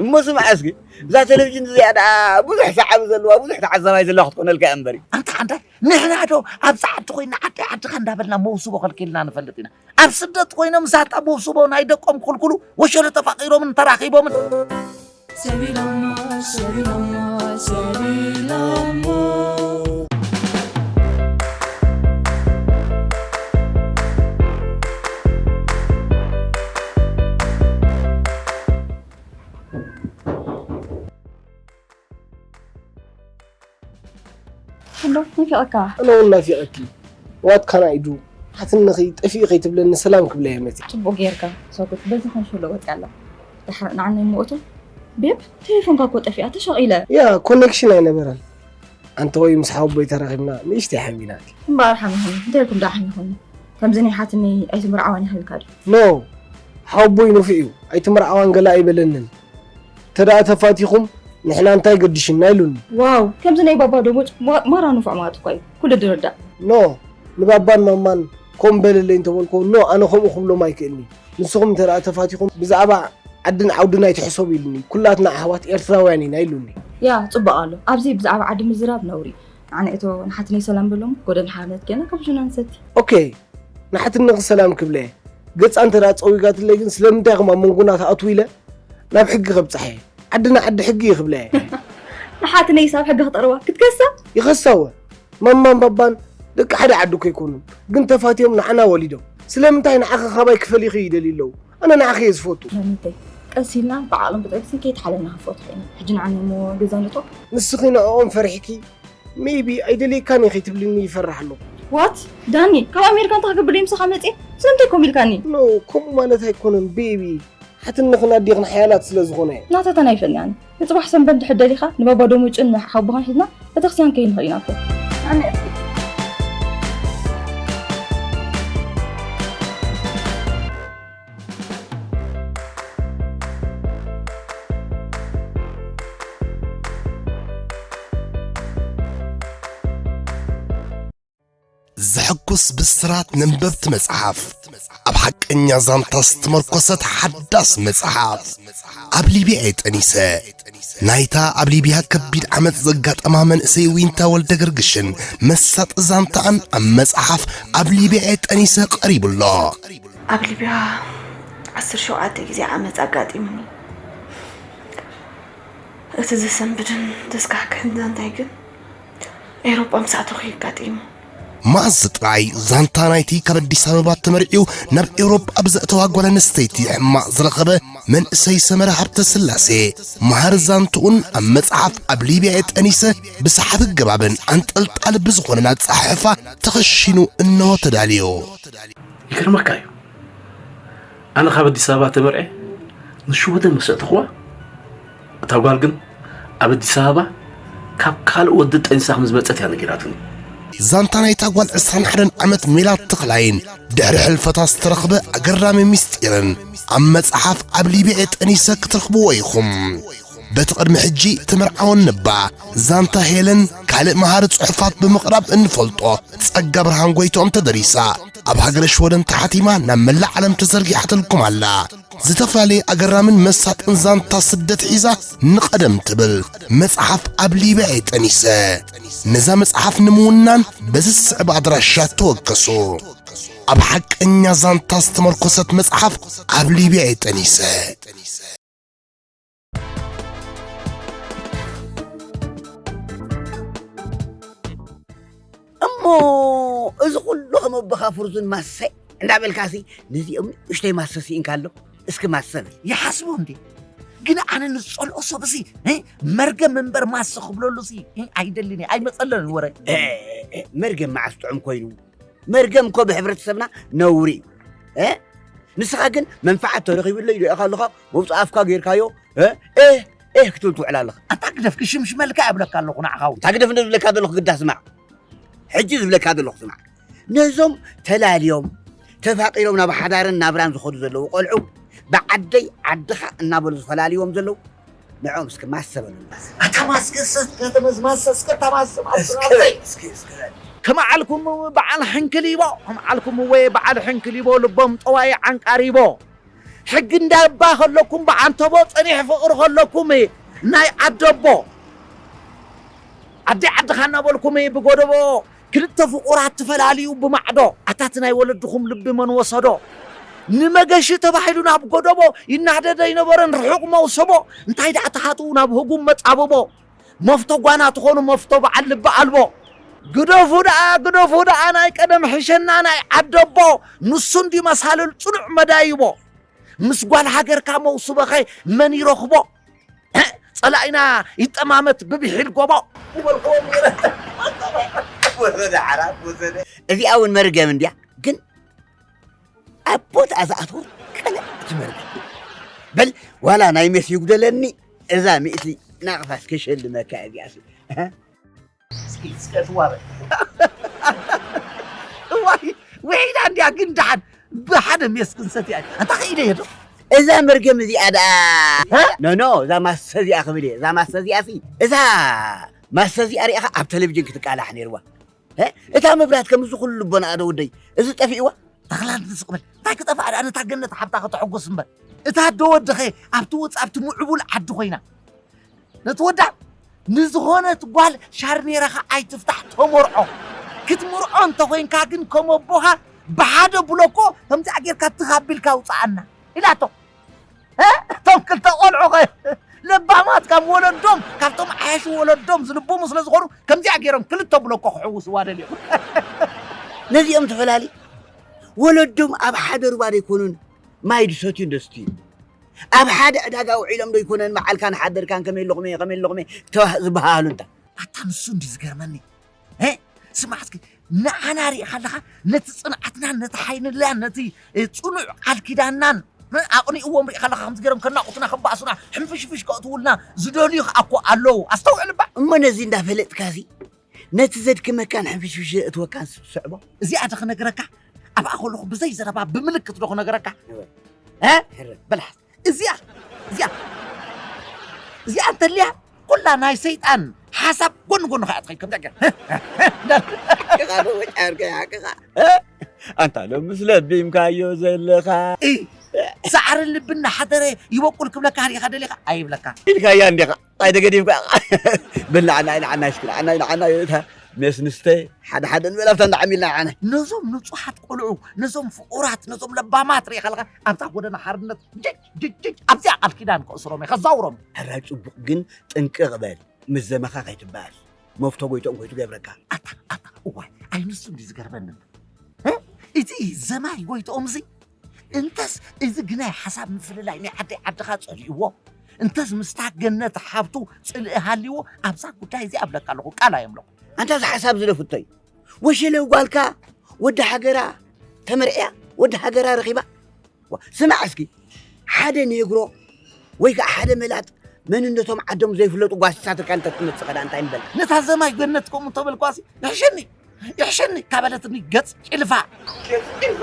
እሞ ስማዕ እስኪ፣ እዛ ቴሌቪዥን እዚኣ ደኣ ብዙሕ ሰዓቢ ዘለዋ፣ ብዙሕ ተዓዛባይ ዘለዋ ክትኮነልካ እያ እምበር እዩ። ኣንታ ሓንታይ፣ ንሕና ዶ ኣብ ጸዓዲ ኮይንና ዓዲ ዓድኻ እንዳበልና መውስቦ ከልኪልና ንፈልጥ ኢና? ኣብ ስደት ኮይኖም ሳታ ቦስቦ ናይ ደቆም ክልኩሉ ወሸሎ ተፋቒሮምን ተራኺቦምን። ሰቢሎሞ፣ ሰቢሎሞ፣ ሰቢሎሞ። እንዶ ናፊቐካ። ኣነ እውን ናፊቐኪ። What can I do? ሓትነኺ ጠፊኡ ከይትብለኒ ሰላም ክብለየ መፂ። ጽቡቕ ጌርካ ሰኩት። በዚ ከንሸሎ ወፂኣ ኣላ። ድሓር ንዓና ይመእቶ። ቤብ፣ ቴሌፎንካ እኮ ጠፊኣ፣ ተሸቒለ። ያ፣ ኮኔክሽን ኣይነበረን። ኣንተ ወይ ምስ ሓወቦይ ተራኺብና ንእሽተይ ሓሚናት። እምበኣር ሓሚኹም፣ እንታይ ኢልኩም ደኣ ሓሚኹም? ከምዚ ናይ ሓትነይ ኣይትምርዓዋን ይኽልካ ድዩ? ኖ፣ ሓወቦይ ንፉዕ እዩ። ኣይትምርዓዋን ገለ ኣይበለንን። ተደኣ ተፋቲኹም ንሕና እንታይ ገድሽና ኢሉኒ። ዋው፣ ከምዚ ናይ ባባ ደሞጭ ማ-፣ ማራ ንፉዕ ማለት እኳ እዩ። ኩሉ ድርዳእ። ኖ፣ ንባባን ማማን ከም በለለይ እንተበልኩ፣ ኖ፣ ኣነ ከምኡ ክብሎም ኣይክእልኒ። ንስኹም እንተ ደኣ ተፋቲኹም ብዛዕባ ዓድን ዓውድን ኣይትሕሰቡ ኢሉኒ። ኩላትና ኣሕዋት ኤርትራውያን ኢና ኢሉኒ። ያ፣ ጽቡቕ ኣሎ። ኣብዚ ብዛዕባ ዓዲ ምዝራብ ነውሪ። ኣነ እቶ ንሓትነይ ሰላም በሎም፣ ጎደል ሓርነት ገና ካብ ጅና ንሰቲ። ኦኬ፣ ንሓትነኺ ሰላም ክብለ። ገጻ እንተ ደኣ ጸዊጋትለይ ግን ስለምንታይ ኢኹም ኣብ መንጎና ትኣትዉ ኢለ ናብ ሕጊ ከብጽሐ እየ። ዓድና ዓዲ ሕጊ እዩ ክብለ እየ። ንሓትነይስ ኣብ ሕጊ ክጠርዋ ክትከሳ? ይኸሳወ። ማማን ባባን ደቂ ሓደ ዓዲ እኮ ኣይኮኑን። ግን ተፋትዮም ንዓና ወሊዶም። ስለምንታይ ንዓኺ ካባይ ክፈልይኺ ይደልዩ ኣለዉ? ኣነ ንዓኺ እየ ዝፈቱ። ለሚተይ፣ ቀስ ኢልና ብዓቕልን ብጥበብን ከይተሓለልና ክንፈትሖ ኢና። ሕጂ ንዓና እሞ ገዛ ንእቶ። ንስኺ ንዕኦም ፈሪሕኪ፣ ሜይቢ ኣይደልየካን እየ ከይትብልኒ ይፈርሕ ኣለኹ። ዋት? ዳኒ፣ ካብ ኣሜሪካ እንታይ ክገብር ድየ ምሳኻ መፅየ? ስለምንታይ ከምኡ ኢልካኒ? ኖ፣ ከምኡ ማለት ኣይኮነን ቤቢ። ሓትነኽን ኣዴኽን ሓያላት ስለ ዝኾና እየን። ናታተን ኣይፈልያን። ንፅባሕ ሰንበት እንድሕር ደሊኻ ንባባ ዶሙጭን ንሓውቦኻን ሒዝና ቤተክርስትያን ከይድ ንኽእል ኢና እኮ። ኣነ ዘሐጉስ ብስራት ነንበብቲ መጽሓፍ፣ ኣብ ሓቀኛ ዛንታ ዝተመርኮሰት ሓዳስ መጽሓፍ። ኣብ ሊብያ እየ ጠኒሰ። ናይታ ኣብ ሊብያ ከቢድ ዓመጽ ዘጋጠማ መንእሰይ ዊንታ ወልደ ገርግሽን መሳጢ ዛንታኣን ኣብ መጽሓፍ ኣብ ሊብያ እየ ጠኒሰ ቀሪቡ ኣሎ። ኣብ ሊብያ ዓሰርተ ሸውዓተ ግዜ ዓመጽ ኣጋጢሙኒ። እቲ ዘሰንብድን ዘስካሕክሕን ዛንታይ ግን ኤውሮጳ ምስ ኣተኹ እዩ ኣጋጢሙ። መኣዝ ጥራይ ዛንታ ናይቲ ካብ ኣዲስ ኣበባ ተመርዕዩ ናብ ኤውሮጳ ብዘእተዋ ጓል ኣንስተይቲ ሕማቕ ዝረኸበ መንእሰይ ሰመረ ሃብተስላሴ መሃሪ ዛንትኡን ኣብ መጽሓፍ ኣብ ሊብያ እየ ጠኒሰ ብሰሓቢ ኣገባብን ኣንጠልጣሊ ብዝኾነን ኣጸሓሕፋ ተኸሺኑ እንሆ ተዳልዩ። ይገርመካ እዩ። ኣነ ካብ ኣዲስ ኣበባ ተመርዕየ ንሽወደን ምስ ኣእተኽዋ፣ እታ ጓል ግን ኣብ ኣዲስ ኣበባ ካብ ካልእ ወዲ ጠኒሳ ከም ዝመጸት እያ ነጊራትኒ። ዛንታ ናይታ ጓል ዕስራን ሓደን ዓመት ሜላት ተኽላይን ድሕሪ ሕልፈታ ዝተረኽበ ኣገራሚ ምስጢርን ኣብ መጽሓፍ ኣብ ሊብያ ጠኒሰ ክትረኽብዎ ኢኹም። በቲ ቅድሚ ሕጂ ተመርዓወን ነባ ዛንታ ሄለን ካልእ መሃሪ ጽሑፋት ብምቕራብ እንፈልጦ ጸጋ ብርሃን ጎይትኦም ተደሪሳ ኣብ ሃገረ ሽወደን ተሓቲማ ናብ መላእ ዓለም ተዘርጊሓትልኩም ኣላ። ዝተፈላለየ ኣገራምን መሳጥን ዛንታ ስደት ሒዛ ንቐደም ትብል መጽሓፍ ኣብ ሊብያ እየ ጠኒሰ። ነዛ መጽሓፍ ንምውናን በዚ ዝስዕብ ኣድራሻ ተወከሱ። ኣብ ሓቀኛ ዛንታ ዝተመርኮሰት መጽሓፍ ኣብ ሊብያ እየ ጠኒሰ። እሞ እዚ ኩሉ ከም ኣቦኻ ፍርዙን ማሰ እንዳበልካሲ ነዚኦም ንእሽተይ ማሰ ስኢንካ ኣሎ። እስኪ ማሰ በል። ይሓስቦ እንዴ? ግን ኣነ ንጸልኦ ሰብሲ መርገም እምበር ማሰ ክብለሉሲ ኣይደልን እየ። ኣይመጸለንን ወረ። መርገም መዓስ ጥዑም ኮይኑ? መርገም እኮ ብሕብረተሰብና ነውሪ እዩ። እ? ንስኻ ግን መንፍዓት ተረኺብለይ ኢሉ ኢኻ ኣለኻ፣ መውፅእ ኣፍካ ጌርካዮ፣ እ? ኤህ ኤህ ክትብል ትውዕል ኣለኻ። ኣታ ግደፍ ክሽምሽመልካ እብለካ ኣለኹ ንዓኻ እውን። እታ ግደፍ እንዶ ዝብለካ ዘለኹ ግዳ ስማዕ። ሕጂ ዝብለካ ዘለኹ ስማዕ። ነዞም ተላልዮም ተፋቒሮም ናብ ሓዳርን ናብራን ዝኸዱ ዘለዉ ቆልዑ ብዓደይ ዓድኻ እናበሉ ዝፈላልይዎም ዘለዉ ንዕኦም እስኪ ማሰ በሉና። ኣታ ማስገሰ ማስገሰ ኣታ ማስገሰ ከም ዓልኩም በዓል ሕንክሊቦ ከም ዓልኩም ወይ በዓል ሕንክሊቦ ልቦም ጠዋይ ዓንቃሪቦ ሕጊ እንዳባ ከለኩም ብዓንተቦ ጸኒሕ ፍቕሪ ከለኩም ናይ ዓደቦ ዓዲ ዓድኻ እናበልኩም ብጎደቦ ክልተ ፍቑራት ትፈላልዩ ብማዕዶ ኣታት ናይ ወለድኹም ልቢ መን ወሰዶ ንመገሺ ተባሂሉ ናብ ጎደቦ ይናደደ ይነበረን ርሑቕ መውሰቦ እንታይ ደኣ ተሃጥኡ ናብ ህጉም መጻብቦ መፍቶ ጓና ትኾኑ መፍቶ በዓል ልቢ ኣልቦ ግደፉ ደኣ ግደፉ ደኣ ናይ ቀደም ሕሸና ናይ ዓደቦ ንሱ እንዲ መሳልል ጽኑዕ መዳይቦ ምስ ጓል ሃገርካ መውስበኸ መን ይረኽቦ ጸላኢና ይጠማመት ብብሒል ጎቦ ዝበልክዎም ነይረ። ወሰደ ዓራት ወሰደ። እዚኣ እውን መርገም እንድያ። ግን ኣብ ቦታ ዝኣትዎ ቀለዕ ትመርገ። በል ዋላ ናይ ሜስ ይጉደለኒ፣ እዛ ሚእቲ ናቕፋስ ክሸልመካ እዚኣሲ። እስኪ እስከ ትዋበ። እዋይ ውሒዳ እንዲያ ግን ደሓን ብሓደ ሜስ ክንሰትያ። ኣንታ ኸኢለ እየ ዶ? እዛ መርገም እዚኣ ደኣ እ? ኖ ኖ፣ እዛ ማሰ እዚኣ ክብል እየ። እዛ ማሰ እዚኣ ሲ እዛ ማሰ እዚኣ ሪኢኻ ኣብ ቴሌቪዥን ክትቃላሕ ነይርዋ። እ? እታ መብራት ከምዚ ኩሉ ልቦና ኣዶ ወደይ፣ እዚ ጠፊእዋ። ተኽላ ንስቕ በል። እንታይ ክጠፍኣ ደኣ ነታ ገነት ሓብታ ከተሐጉስ እምበር። እታ ኣዶ ወድኸ ኣብቲ ወጻእ ኣብቲ ምዕቡል ዓዲ ኮይና ነቲ ወዳ ንዝኾነት ጓል ሻርኔራኻ ኣይትፍታሕ ተመርዖ። ክትምርዖ እንተኾይንካ ግን ከም ኣቦኻ ብሓደ ብሎኮ ከምዚኣ ጌርካ ትኽ ኣቢልካ ውፅኣና ኢላቶ። እ? እቶም ክልተ ቆልዑ ኸ ለባማት ካብ ወለዶም ካብቶም ዓያሹ ወለዶም ዝልብሙ ስለ ዝኾኑ ከምዚኣ ገይሮም ክልተ ብሎኮ ክሕውስዋ ደልዮም። ነዚኦም ትፈላሊ ወለዶም ኣብ ሓደ ሩባ ዘይኮኑን ማይ ድሰትዩ እንደስትዩ ኣብ ሓደ ዕዳጋ ውዒሎም ዶ ይኮነን መዓልካን ሓደርካን ከመይ ኣለኹም እየ ከመይ ኣለኹም እየ ተባህ ዝበሃሃሉ እንታ ኣታ ንሱ እንዲ ዝገርመኒ እ ስማዕ እስኪ ንዓና ሪኢኻ ኣለኻ ነቲ ፅንዓትናን ነቲ ሓይልናን ነቲ እ፣ ፅኑዕ ቃል ኪዳንናን እ፣ ኣቕኒእዎም ሪኢኻ ኣለኻ ከምዚ ገይሮም ከናቑትና ከባእሱና ሕንፍሽፍሽ ከእትውልና ዝደልዩ ከዓ እኮ ኣለዉ ኣስተውዕል እባ እሞ ነዚ እንዳፈለጥካሲ ነቲ ዘድክመካን ሕንፍሽፍሽ እትወካን ስዕቦ እዚኣ ዶ ክነግረካ ኣብኣ ከለኹ ብዘይ ዘረባ ብምልክት ዶ ክነግረካ እ በላ እዚኣ እዚኣ እዚኣ እንተልያ ኩላ ናይ ሰይጣን ሓሳብ ጎን ጎን ከያ ትኸይድ ከምዚኣ ገይራ ኣንታ ሎ ምስ ለቢምካዮ ዘለኻ ሳዕርን ልቢ እናሓደረ ይበቁል ክብለካ ሪኢኻ ደሊኻ ኣይብለካ ኢልካያ እንዲኻ ኣይተገዲፍካ በል ንዓና ኢልዓና ሽክር ዓና ኢልዓና እታ ሜስ ንስተ ሓደ ሓደ ንበል ኣብታ እንዳዓሚልና ንዓና ነዞም ንጹሓት ቆልዑ ነዞም ፍቑራት ነዞም ለባማት ሪኢኻ ኣለኻ ኣብዛ ጎደና ሓርነት ጅጅ ኣብዚኣ ቃል ኪዳን ከእስሮም እየ ከዛውሮም ሕራይ ጽቡቕ ግን ጥንቅቕ በል ምስ ዘመኻ ከይትበኣስ መፍቶ ጎይትኦም ኮይኑ ትገብረካ ኣታ ኣታ እዋይ ኣይንሱ እንዲ ዝገርመኒ እቲ ዘማይ ጎይትኦም እዚ እንተስ እዚ ግናይ ሓሳብ ምፍልላይ ናይ ዓደይ ዓድኻ ጸሊእዎ እንተስ ምስታ ገነት ሓብቱ ጽልኢ ሃልይዎ ኣብዛ ጉዳይ እዚ ኣብለካ ኣለኹ ቃል ኣየምለኹ ኣንታ እዚ ሓሳብ ዝለፍቶ እዩ ወሸለ ጓልካ ወዲ ሃገራ ተመርዕያ ወዲ ሃገራ ረኺባ ስማዕ እስኪ ሓደ ኔግሮ ወይ ከዓ ሓደ መላጥ መንነቶም ዓዶም ዘይፍለጡ ጓስሳትካ እንተ ትመፅእ ከዳ እንታይ ንበል ነታ ዘማይ ገነት ከምኡ እንተበልኳሲ ይሕሸኒ ይሕሸኒ ካበለትኒ ገፅ ጭልፋ ገፅ ጭልፋ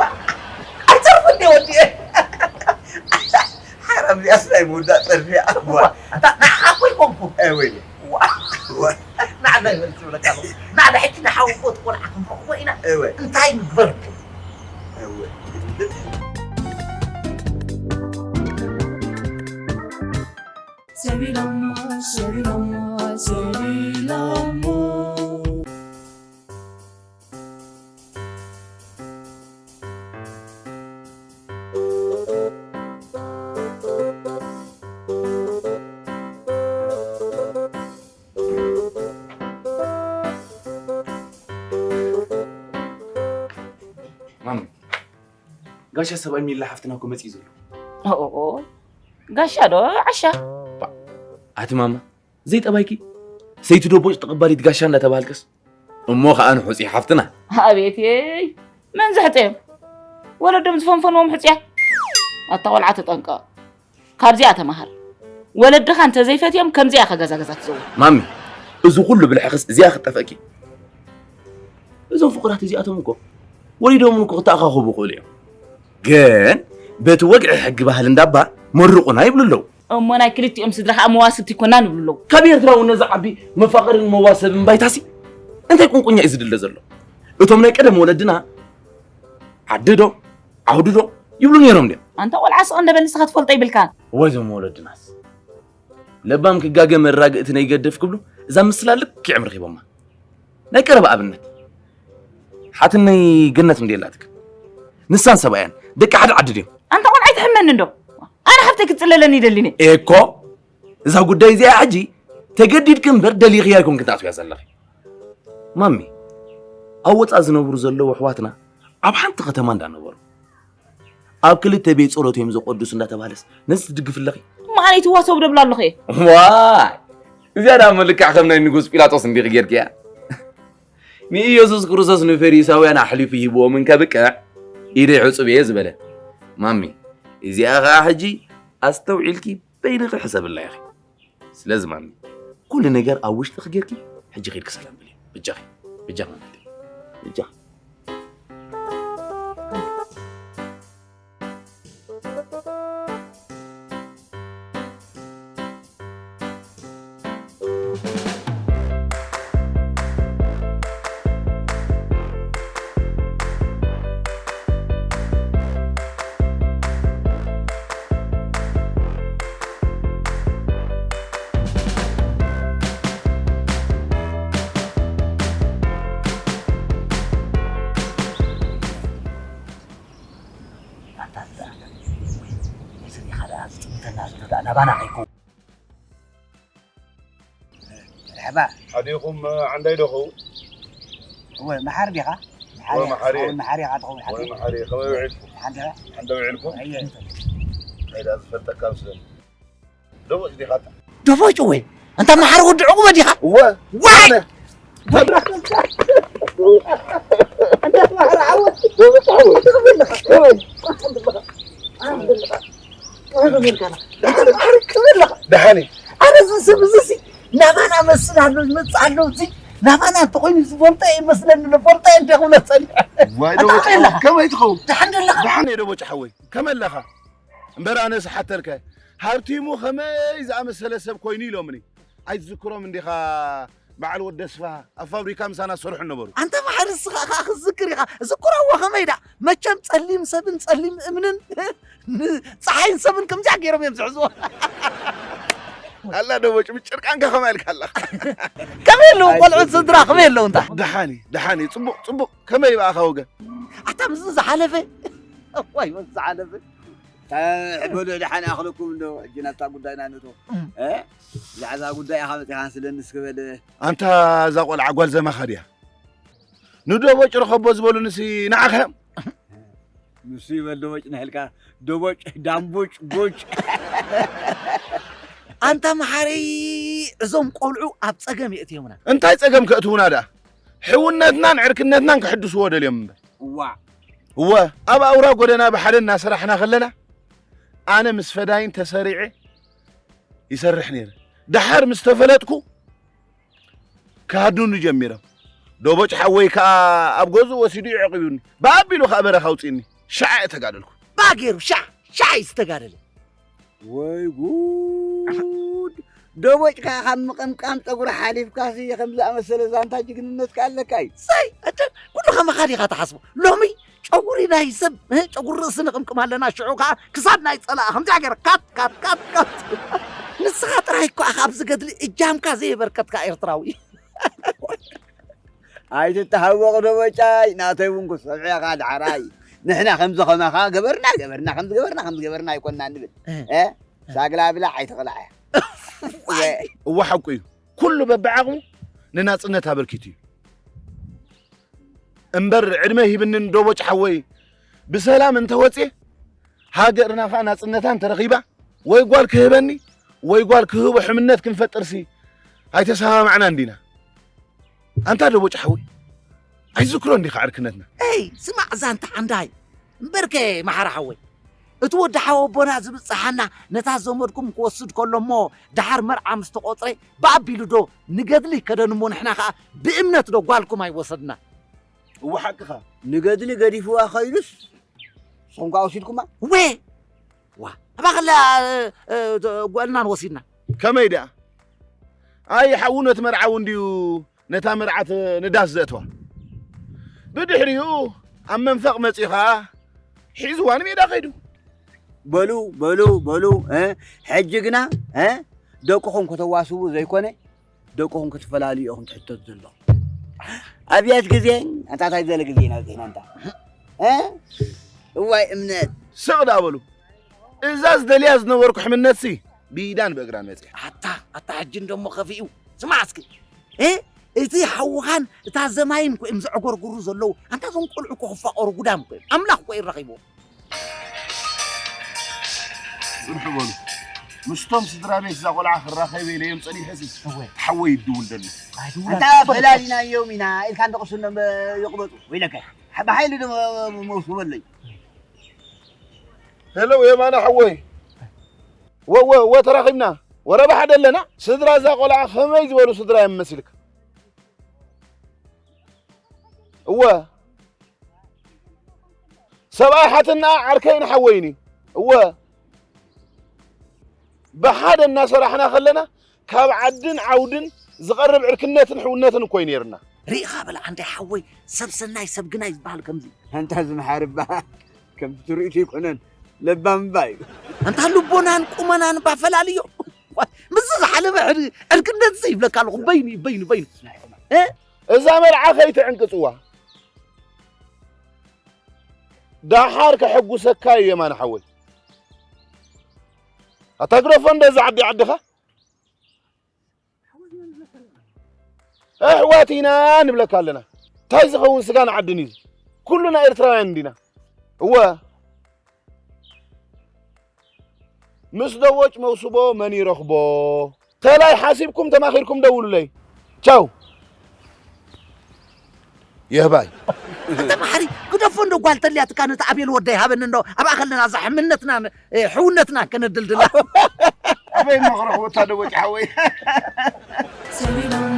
ኣይተርፍ እንደ ወዲኤ ሓራም ዚኣስ ናይ ምውዳእ ፀርፊ ኣዋ ንዓኻ እኮ ይኮንኩ ወይ ንዓና ይበል ዝብለካ ኣለኹ ንዓና ሕጂ ንሓውቦ ትቆልዓ ክንረኽቦ ኢና እንታይ ንግበር ሰቢሎሞ ሰቢሎሞ ሰቢሎሞ ማሚ ጋሻ ሰብኣይ ሚላ ሓፍትና እኮ መፅዩ ዘሎ ኦኦይ ጋሻ ዶ ዓሻ ኣቲ ማማ ዘይጠባይኪ ሰይቲ ዶ ቦጭ ተቐባሊት ጋሻ እንዳተባሃልከስ እሞ ከዓ ንሑፂ ሓፍትና ኣቤትየይ መን ዘሕፀዮም ወለዶም ዝፈንፈንዎም ሕፅያ ኣታ ቆልዓ ተጠንቀቕ ካብዚኣ ተምሃር ወለድኻ እንተዘይፈትዮም ከምዚኣ ከገዛገዛ ትዘው ማሚ እዚ ኩሉ ብልሕኽስ እዚኣ ክጠፈእኪ እዞም ፍቑራት እዚኣቶም እኮ ወሊዶምን እኮ ክተኣኻኽቡ ይኽእሉ እዮም ግን በቲ ወግዒ ሕጊ ባህሊ እንዳባ መርቑና ይብሉ ኣለዉ እሞ ናይ ክልቲኦም ስድራ ከዓ መዋስብቲ ይኮናን ይብሉ ኣለዉ ካብ ኤርትራ እውን ነዚ ዓቢ መፋቕርን መዋሰብን ባይታሲ እንታይ ቁንቁኛ እዩ ዝድለ ዘሎ እቶም ናይ ቀደም ወለድና ዓዲ ዶ ዓውዲ ዶ ይብሉ ነይሮም ድዮም ኣንታ ቆልዓ ስቕ እንደበል ንስኻ ትፈልጦ ይብልካን እዋይ እዞም ወለድናስ ለባም ክጋገ መራግእቲ ነይገድፍ ክብሉ እዛ ምስላ ልክዕም ረኺቦማ ናይ ቀረባ ኣብነት ሓትነይ ገነት እንደ የላትክ ንሳን ሰብኣያን ደቂ ሓደ ዓዲ ድዮም ኣንታ ቆልዓ ኣይትሕመኒ እንዶ ኣነ ሓፍተይ ክትፅለለኒ ይደሊኒ ኤኮ እዛ ጉዳይ እዚኣ ሕጂ ተገዲድክ እምበር ደሊኽያ ኣይኮንክን ትኣትውያ ዘለኺ ማሚ ኣብ ወፃእ ዝነብሩ ዘለዉ ኣሕዋትና ኣብ ሓንቲ ከተማ እንዳነበሩ ኣብ ክልተ ቤት ፀሎት እዮም ዘቆድሱ እንዳተባሃለስ ነዚ ትድግፍ ኣለኺ እሞ ኣነ ይትዋሰቡ ደብላ ኣለኹ እየ ዋይ እዚኣ ዳ መልክዕ ከም ናይ ንጉስ ጲላጦስ እንዲኺ ጌርክያ ንኢየሱስ ክርስቶስ ንፈሪሳውያን ኣሕሊፉ ሂብዎም እንከብቅዕ ኢደይ ዕጹብ እየ ዝበለ። ማሚ፣ እዚኣ ኸዓ ሕጂ ኣስተውዒልኪ በይንኺ ሕሰብላ ኢኺ። ስለዚ ማሚ፣ ኩሉ ነገር ኣብ ውሽጥኺ ጌርኪ ሕጂ ኸይድኪ ሰላም በሊ። በጃኺ፣ በጃኺ ማሚ፣ በጃኺ። ኣታ ዝዛረብ። እዚ ዲኻ ደኣ ዝጥምተና ዘሎ ደኣ ናባና ከይከውን። መርሐባ። ኣዴኹም ዓንዳይ ዶ ኸውን? እወ፣ መሓሪ ዲኻ? መሓሪ እወ፣ መሓሪ። እወ፣ መሓሪ ኢኻ ትኸውን፣ ሓቂ? እወ፣ መሓሪ። ከመይ ውዒልኩም? ሓንቲ ኢኻ? ሓንደ ውዒልኩም? ኣየ። እንታይ ደኣ ዝፈልጠካ መስለኒ። ደቦጭ ዲኻ ኣታ? ደቦጭ ወይ? ኣንታ መሓሪ ወዲ ዕቑበ ዲኻ? እወ። ዋይ! ኣነ። ኣንታ መሓሪ ዓወት። ደቦጭ ዓወት። ትኽክል ኢኻ። ከመይ? ደሓን እዩ። ኣረ፣ እዚ ሰብ እዚ ሲ ናባና መስል ኣሎ፣ ይመጽእ ኣሎ፣ እዚ ናባና እንተኾይኑ ዝፈልጦ ይመስለኒ፣ ዝፈልጦ እንተ ክብሎ ጸኒሐ። ዋይ፣ ኣታ ደቦጭ ከመይ ኣለኻ? ከመይ ትኸውን? ደሓን ደለኻ? ደሓን እየ ደቦጭ ሓወይ። ከመይ ኣለኻ? እምበር ኣነ ዝሓተልከ፣ ሃብቲሙ ከመይ ዝኣመሰለ ሰብ ኮይኑ ኢሎምኒ። ኣይትዝክሮም እንዲኻ በዓል ወዲ ኣስፍሃ ኣብ ፋብሪካ ምሳና ዝሰርሑ ነበሩ። ኣንታ መሓሪ እስኻ ኸኣ ክትዝክር ኢኻ። ዝክሮዎ ከመይ ደኣ? መቸም ጸሊም ሰብን ጸሊም እምንን ጸሓይን ሰብን ከምዚኣ ገይሮም እዮም ዝሕዝዎ። ኣላ ደቦጭ ብጭርቃንካ ከመይ ኢልካ ኣለኻ? ከመይ ኣለዉ ኣይ፣ ቆልዑት ስድራ ከመይ ኣለዉ እንታ? ደሓን እዩ፣ ደሓን እዩ። ጽቡቕ፣ ጽቡቕ። ከመይ በኣኻ ወገን? ኣታ ምስዚ ዝሓለፈ? ዋይ፣ ምስዚ ዝሓለፈ? ታ-፣ በሉ ደሓን ይኣኽለኩም እንዶ፣ ሕጂ ናብታ ጉዳይና ንእቶ። እም። እ? ብዛዕባ ጉዳይ ኢኻ መጺኻ ስለ ንስክበል። ኣንታ እዛ ቆልዓ ጓል ዘማኻ ድያ? ንደቦጭ ረኸቦ ዝበሉንሲ ንዓኻ እዮም? ንሱ ይበል ደቦጭ ንሕልካ፣ ደቦጭ፣ ዳምቡጭ፣ ቡጭ። ኣንታ መሓረይ፣ እዞም ቆልዑ ኣብ ጸገም የእትዮምና። እንታይ ጸገም ከእትዉና ደኣ? ሕውነትናን ዕርክነትናን ክሕድስዎ ደልዮም እምበር። እዋ። እወ፣ ኣብ ኣውራ ጎደና ብሓደ እናሰራሕና ከለና፣ ኣነ ምስ ፈዳይን ተሰሪዐ ይሰርሕ ነይረ። ደሓር ምስ ተፈለጥኩ፣ ክሃድኑኒ ጀሚሮም። ደቦጭ ሓወይ ከኣ ኣብ ገዝኡ ወሲዱ የዕቂቡኒ። ብኣቢሉ ከኣ በረኻ ኣውጺእኒ። ሻዕ እየ ተጋደልኩ። ባጌሩ ሻዕ፣ ሻዕ እዩ ዝተጋደለ። ወይ ጉድ! ደቦጭ ከኣ ካብ ምቕምቃም ጸጉሪ ሓሊፍካሲ ከም ዝኣመሰለ ዛንታ ጅግንነትካ ኣለካ እዩ። ሰይ፣ ኣደ፣ ኩሉ ከማኻ ዲኻ ትሓስቦ? ሎሚ ጨጉሪ ናይ ሰብ፣ እ፣ ጨጉሪ ርእሲ ንቕምቅም ኣለና፣ ሽዑ ከኣ ክሳድ ናይ ጸላእ ከምዚኣ ገይረ ካት፣ ካት፣ ካት፣ ካት። ንስኻ ጥራይ እኮ ኢኻ ኣብዚ ገድሊ እጃምካ ዘየበርከትካ ኤርትራዊ። ኣይትተሃወቕ ደቦጫይ፣ ናተይ እውን ክሰምዑ ኢኻ ዳሕራይ። ንሕና ከምዚ ከማኻ ገበርና፣ ገበርና፣ ከምዚ ገበርና፣ ከምዚ ገበርና ኣይኮንና ንብል። እ። እ? ሳግላ ብላዕ ኣይትቕላዕ እያ። ዋይ! እወ ሓቁ እዩ። ኩሉ በብዓቕሙ ንናጽነት ኣበርኪቱ እዩ። እምበር ዕድመ ሂብንን ደቦጭ ሓወይ ብሰላም እንተወጽየ፣ ሃገርና ኸኣ ናጽነታ እንተረኺባ፣ ወይ ጓል ክህበኒ፣ ወይ ጓል ክህቦ ሕምነት ክንፈጥርሲ ኣይተሰማማዕናን ዲና? ኣንታ ደቦጭ ሓወይ፣ ኣይትዝክሮን ዲኻ ዕርክነትና? ኤይ፣ ስማዕ ዛንታ ዓንዳይ። እምበርከ መሓራ ሓወይ፣ እቲ ወዲ ሓወቦና ዝብጽሓና ነታ ዘመድኩም ክወስድ ከሎ እሞ፣ ደሓር መርዓ ምስ ተቖጽረ፣ ብኣቢሉ ዶ ንገድሊ ከደን እሞ ንሕና ኸኣ ብእምነት ዶ ጓልኩም ኣይወሰድና? እወ ሓቅኻ። ንገድሊ ገዲፍዋ ኸይዱስ፣ ንስኹም ከኣ ወሲድኩማ? ወ-፣ ዋ፣ ኣባኸላ፣ እ፣ እ፣ ጓልናን ወሲድና። ከመይ ደኣ? ኣይ፣ ሓዉ ነቲ መርዓዊ እንድዩ ነታ መርዓት ንዳስ ዘእትዋ። ብድሕሪኡ ኣብ መንፈቕ መጺኡ ኸኣ ሒዝዋ ንሜዳ ከይዱ። በሉ፣ በሉ፣ በሉ፣ እ፣ ሕጂ ግና፣ እ፣ ደቅኹም ከተዋስቡ ዘይኮነ፣ ደቅኹም ክትፈላልዩ ኢኹም ትሕተቱ ዘለኹም። ኣብያት ግዜ፣ ኣንታ እንታይ ዝበለ ግዜ ኢና በጺሕና ኣንታ? እ? እዋይ እምነት። ስቕ ደኣ በሉ። እዛ ዝደልያ ዝነበርኩ ሕምነትሲ ብኢዳን ብእግራን መጺኣ። ኣታ፣ ኣታ ሕጂ እንደሞ ከፊኡ። ስማዕ እስኪ። እ? እቲ ሓውኻን እታ ዘማይን እኮ እዮም ዘዕጎርጉሩ ዘለዉ። ኣንታ እዞም ቆልዑ እኮ ክፋቐሩ ጉዳም እኮ እዮም። ኣምላኽ እኮ እዩ ረኺብዎም። ጽንሑ በሉ። ምስቶም ስድራ ቤት እዛ ቆልዓ ክራኸብ ኢለ እዮም ጸኒሐሲ። እወ። ሓወይ ይድውል ደሎ። ኣይትውላድ። ኣንታ ፈላሊናዮም ኢና ኢልካ እንዶ ቅስኖም ይቕበጡ። ወይለከ። ብሓይሊ ዶ መውሱ በለይ። ሄሎ የማነ ሓወይ፣ ወ ወ ወ ተራኺብና፣ ወረ ብሓደ ኣለና። ስድራ እዛ ቆልዓ ከመይ ዝበሉ ስድራ እዮም መሲልካ? እወ፣ ሰብኣይ ሓትንኣ ዓርከይን ሓወይን እዩ። እወ፣ ብሓደ እናሰራሕና ከለና ካብ ዓድን ዓውድን ዝቐርብ ዕርክነትን ሕውነትን እኮ እዩ ነይርና። ርኢኻ በል ዓንዳይ ሓወይ፣ ሰብ ሰናይ ሰብ ግናይ ዝበሃል ከምዚ። ኣንታ ዝመሓር እባ ከምቲ ትርኢቱ ኣይኮነን፣ ለባም እባ እዩ። ኣንታ ልቦናን ቁመናን እባ ፈላልዮ። ምስዚ ዝሓለፈ ዕድ- ዕርክነት እዚ ይብለካ ኣለኹ፣ በይኑ እዩ፣ በይኑ፣ በይኑ። እ? እዛ መርዓ ከይትዕንቅጽዋ። ደሓር ከሐጉሰካ እዩ የማነ ሓወይ። ኣታ ግደፎ እንደ እዛ ዓዲ ዓድኻ። ኣሕዋት ኢና ንብለካ ኣለና። እንታይ ዝኸውን ስጋን ዓድን እዩ? ኩሉና ኤርትራውያን እንዲና። እወ፣ ምስ ደቦጭ መውስቦ መን ይረኽቦ? ተላይ ሓሲብኩም ተማኺርኩም ደውሉለይ። ቻው። የህባይ። ኣንተ መሓሪ፣ ግደፎ እንዶ ጓል ተልያትካ ነቲ ኣቤል ወደይ ሃበኒ እንዶ ኣብኣ ከለና እዛ ሕምነትና፣ እ፣ ሕውነትና ከነድልድላ። ኣበይ እሞ ክረኽቦ እታ ደቦጭ ሓወይ? ሰቢሎሞ፣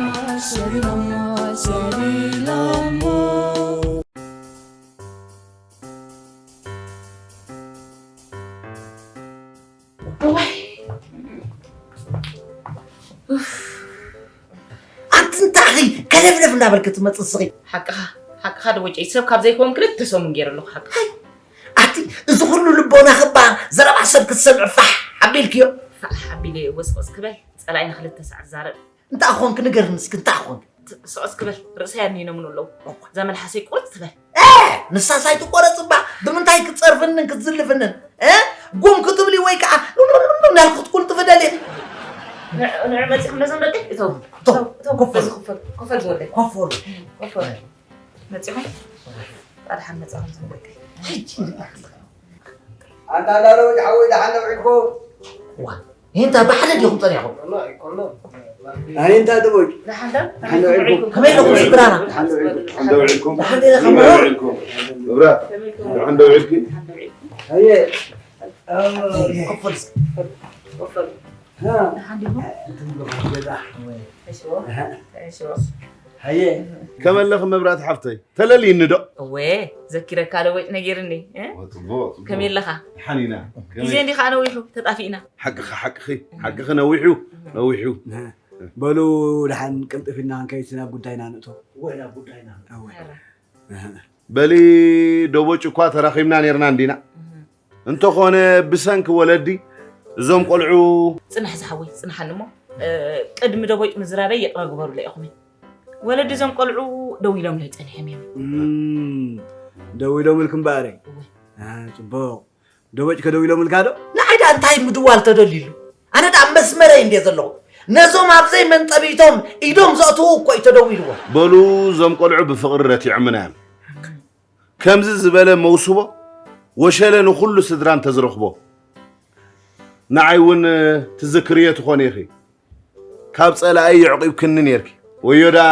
ሰቢሎሞ፣ ሰቢሎሞ። እዋይ። ኡፍ። ኣንቲ እንታይ ከለፍለፍ እንዳበልክ ትመጽእ እስኺ? ሓቅኻ፣ ሓቅኻ ደቦጨይ፣ ሰብ ካብ ዘይከውን ክልተ ሰሙን ገይረ ኣለኹ፣ ሓቅኻ። ኣቲ እዚ ኩሉ ልቦና ክባ ዘረባ ሰብ ክትሰምዕ ፋሕ ኣቢልክዮ? ፋሕ ኣቢለ ወስወስ ክበል፣ ጸላኢ ንኽልተ ሳዕ ዝዛረብ። እንታይ ኾንክ ንገርኒ እስኪ፣ እንታይ ኾንክ? ት-፣ ስዑስ ክበል፣ ርእሰይ ኣድኒኖምሉ ኣለዉ። እዛ መልሓሰይ ቁርጽ ትበል። እ፣ ንሳስ ኣይትቆረጽ እባ፣ ብምንታይ ክትጸርፍንን ክትዝልፍንን? እ? ጉም ክትብሊ ወይ ከዓ እንዳልኩ ክትቁልጥፊ ደሊኺ? ንዕ-፣ ንዕ መጺኹም ነዞም ደቂ? እቶም፣ እቶም፣ እቶም፣ እቶም፣ ኮፈሉ። በዚ ኮፈሉ፣ ኮፈሉ ዝወደይ። ኮፈሉ። ኮፈሉ። መጺኹም? ኣድሓን መጻኹም ዞም ደቂ። ሕጂ ኣንታ እንዳለወጅ ሓወይ ደሓን ነውዒልኩም። ዋ፣ ይንታ ብሓደ ዲኹም ጸኒሕኩም? ኣይንታ ደቦጭ። ደሓን ዶ? ደሓን ዶ ውዒልኩም? ከመይ ኣለኹም ስድራና? ደሓን ዶ ውዒልኩም? ደሓን ዶ ውዒልኩም? ደሓን ዶ ኢኻ? ደሓን ዶ ውዒልኩም? መብራት? ከመይ ኢልኩም? ደሓን ዶ ውዒልኪ? ደሓን ዶ ውዒልኩም? ኣየ። ክፈል እስኪ። ክፈል። ሃ። ደሓን ዲኹም? እንትን ብሎ ገዛ። እሺ። እሺ። ሃየ። ከመይ ኣለኺ መብራት ሓፍተይ? ተለልይኒ ዶ? እወ፣ ዘኪረካ ለወጭ ነጊርኒ፣ እ? ኦ፣ ጽቡቕ፣ ጽቡቕ። ከመይ ኣለኻ? ደሓን ኢና። ከመይ? ግዜ እንዲኻ ነዊሑ፣ ተጣፊእና። ሓቅኺ፣ ሓቅኺ፣ ሓቅኺ ነዊሑ፣ ነዊሑ። በሉ፣ ደሓን ቅልጥፍ ኢልና ክንከይድ ናብ ጉዳይና ንእቶ። እወ፣ ናብ ጉዳይና። እወ። ኧረ። በሊ፣ ደቦጭ እኳ ተራኺብና ኔርና እንዲና። እንተኾነ፣ ብሰንኪ ወለዲ፣ እዞም ቆልዑ ጽናሕ ዝሓወይ፣ ጽንሓኒ እሞ፣ እ፣ ቅድሚ ደቦጭ ምዝራበይ ይቕረ ግበሩለይ ኢኹም። ወለዲ እዞም ቆልዑ ደው ኢሎምለይ ጸኒሖም እዮም። እም፣ ደው ኢሎምልኪ እምበኣረይ? እወ። አ፣ ጽቡቕ። ደቦጭ ከ ደው ኢሎምልካ ዶ? ንዓይ ደኣ እንታይ ምድዋል ተደልዩሉ? ኣነ ደኣ ኣብ መስመረይ እንድየ ዘለኹ። ነዞም ኣብ ዘይመንጠቢቶም ኢዶም ዘእትዉ እኮ እዩ ተደዊልዎም። በሉ፣ እዞም ቆልዑ ብፍቕሪ ረቲዖምና እዮም። ከምዚ ዝበለ መውስቦ ወሸለ ንኹሉ ስድራ እንተዝረኽቦ፣ ንዓይ እውን ትዝክርዮ ትኾኒ ኢኺ። ካብ ጸላኢ የዕቂብክኒ ኔርኪ። ወዮ ደኣ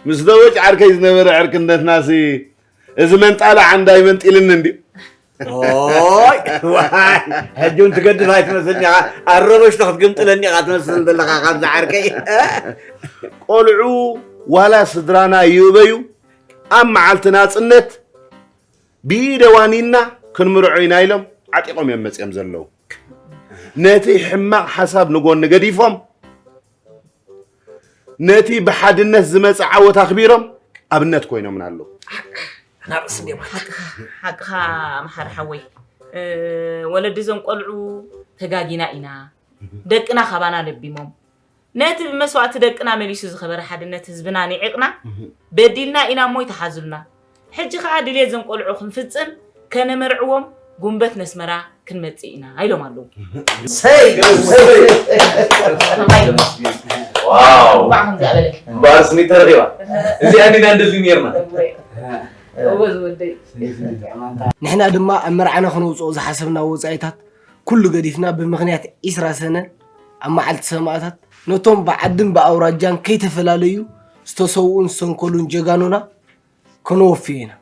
ምስ ደቦጭ ዓርከይ ዝነበረ ዕርክነትናሲ፣ እዚ መንጣላ ዓንዳይ መንጢልኒ እንድዩ። ኦይ፣ ዋይ፣ ሕጂ እውን ትገድፍ ኣይትመስልን ኢኻ። ኣረበሽቶ ክትግምጥለኒ ኢኻ ትመስል ዘለኻ ካብዛ ዓርከይ። ቆልዑ ዋላ ስድራና ይእበዩ፣ ኣብ መዓልቲ ናጽነት ብኢደ ዋኒንና ክንምርዖ ኢና ኢሎም ዓጢቖም እዮም መጺኦም ዘለዉ። ነቲ ሕማቕ ሓሳብ ንጎኒ ገዲፎም፣ ነቲ ብሓድነት ዝመጸ ዓወት ኣኽቢሮም ኣብነት ኮይኖምና ኣለዉ። ኣናብስ እንድዮም። ሓቅኻ፣ ሓቅኻ መሓሪ ሓወይ። እ፣ ወለዲ እዞም ቆልዑ ተጋጊና ኢና፣ ደቅና ካባና ለቢሞም፣ ነቲ ብመስዋእቲ ደቅና መሊሱ ዝኸበረ ሓድነት ህዝብና ንዒቕና፣ በዲልና ኢና እሞ ይተሓዙልና። ሕጂ ኸኣ ድልየት እዞም ቆልዑ ክንፍጽም፣ ከነመርዕዎም ጉንበት ነስመራ ክንመጽእ ኢና ኢሎም ኣለዉ። ሰይ፣ ሰይ። ዋው። እንኳዕ ከምዚኣ በለኪ። እምበኣርስ ኒ ተረኺባ። እዚኣ እንዲና እንደልዩ ኔርና። እወ፣ እወ ዝወደይ። ንሕና ድማ ኣብ መርዓና ክነውጽኦ ዝሓሰብና ወጻኢታት ኩሉ ገዲፍና ብምኽንያት ዒስራ ሰነ ኣብ መዓልቲ ሰማእታት ነቶም ብዓድን ብኣውራጃን ከይተፈላለዩ ዝተሰውኡን ዝተንከሉን ጀጋኑና ከነወፍዮ ኢና።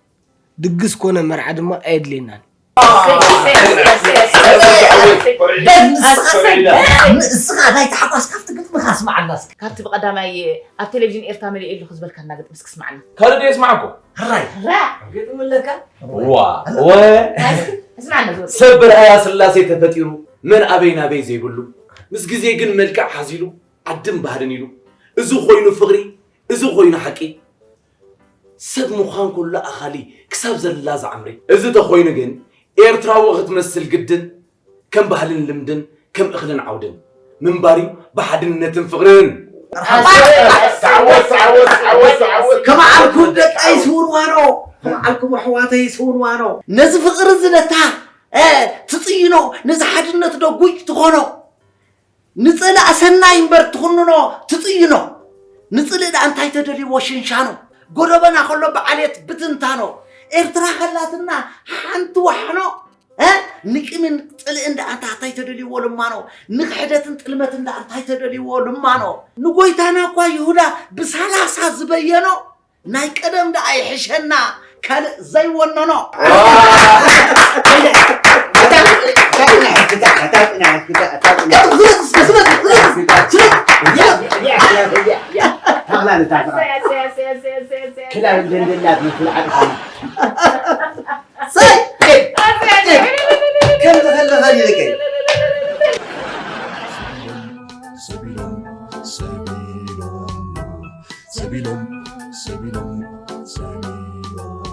ድግስ ኮነ መርዓ ድማ ኣየድልየናን። ደግ ንስኻ፣ ንስኻ ናይ ተሓጓስ ካብቲ ግጥምኻ ስምዓና እስኪ። ካብቲ ብቐዳማይ ኣብ ቴሌቪዥን ኤርትራ መሊኡ ኣለኹ ዝበልካና ግጥሚ እስኪ ስምዓና። ካልእ ድየ ስምዓኩም? ሕራይ። ግጥሚ ኣለካ? ዋ፣ ወ እስምዓና ዝበል። ሰብ ብርኣያ ስላሴ ተፈጢሩ፣ መን ኣበይ ናበይ ዘይብሉ፣ ምስ ግዜ ግን መልክዕ ሓዚሉ፣ ዓድን ባህልን ኢሉ። እዚ ኮይኑ ፍቕሪ፣ እዚ ኮይኑ ሓቂ፣ ሰብ ምዃን ኩሉ ኣኻሊ ክሳብ ዘላ ዝዓምሪ። እዚ ተኾይኑ ግን ኤርትራዊ ክትመስል ግድን፣ ከም ባህልን ልምድን ከም እኽልን ዓውድን ምንባር እዩ ብሓድነትን ፍቕርን። ከመዓልኩም ደቀይ ስውንዋኖ፣ ከመዓልኩም ኣሕዋተይ ስውንዋኖ። ነዚ ፍቕሪ ዝነታ ትጽይኖ፣ ነዚ ሓድነት ዶ ጉጭ ትኾኖ። ንጽልእ ኣሰናይ እምበር ትኹንኖ ትጽይኖ። ንጽልእ ደኣ እንታይ ተደልይዎ ሽንሻኖ። ጎደበና ከሎ ብዓሌት ብትንታኖ። ኤርትራ ከላትና ሓንቲ ዋሕኖ። እ? ንቂምን ጽልእን ደኣ እንታይ ተደልይዎ ልማኖ። ንክሕደትን ጥልመትን ደኣ እንታይ ተደልይዎ ልማኖ። ንጎይታና እኳ ይሁዳ ብሳላሳ ዝበየኖ። ናይ ቀደም ደኣ ይሕሸና ካልእ ዘይወነኖ። ሰቢሎም ሰቢሎም ሰቢሎም ሰቢሎም ሰቢሎም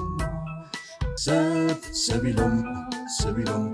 ሰብ ሰቢሎም ሰቢሎም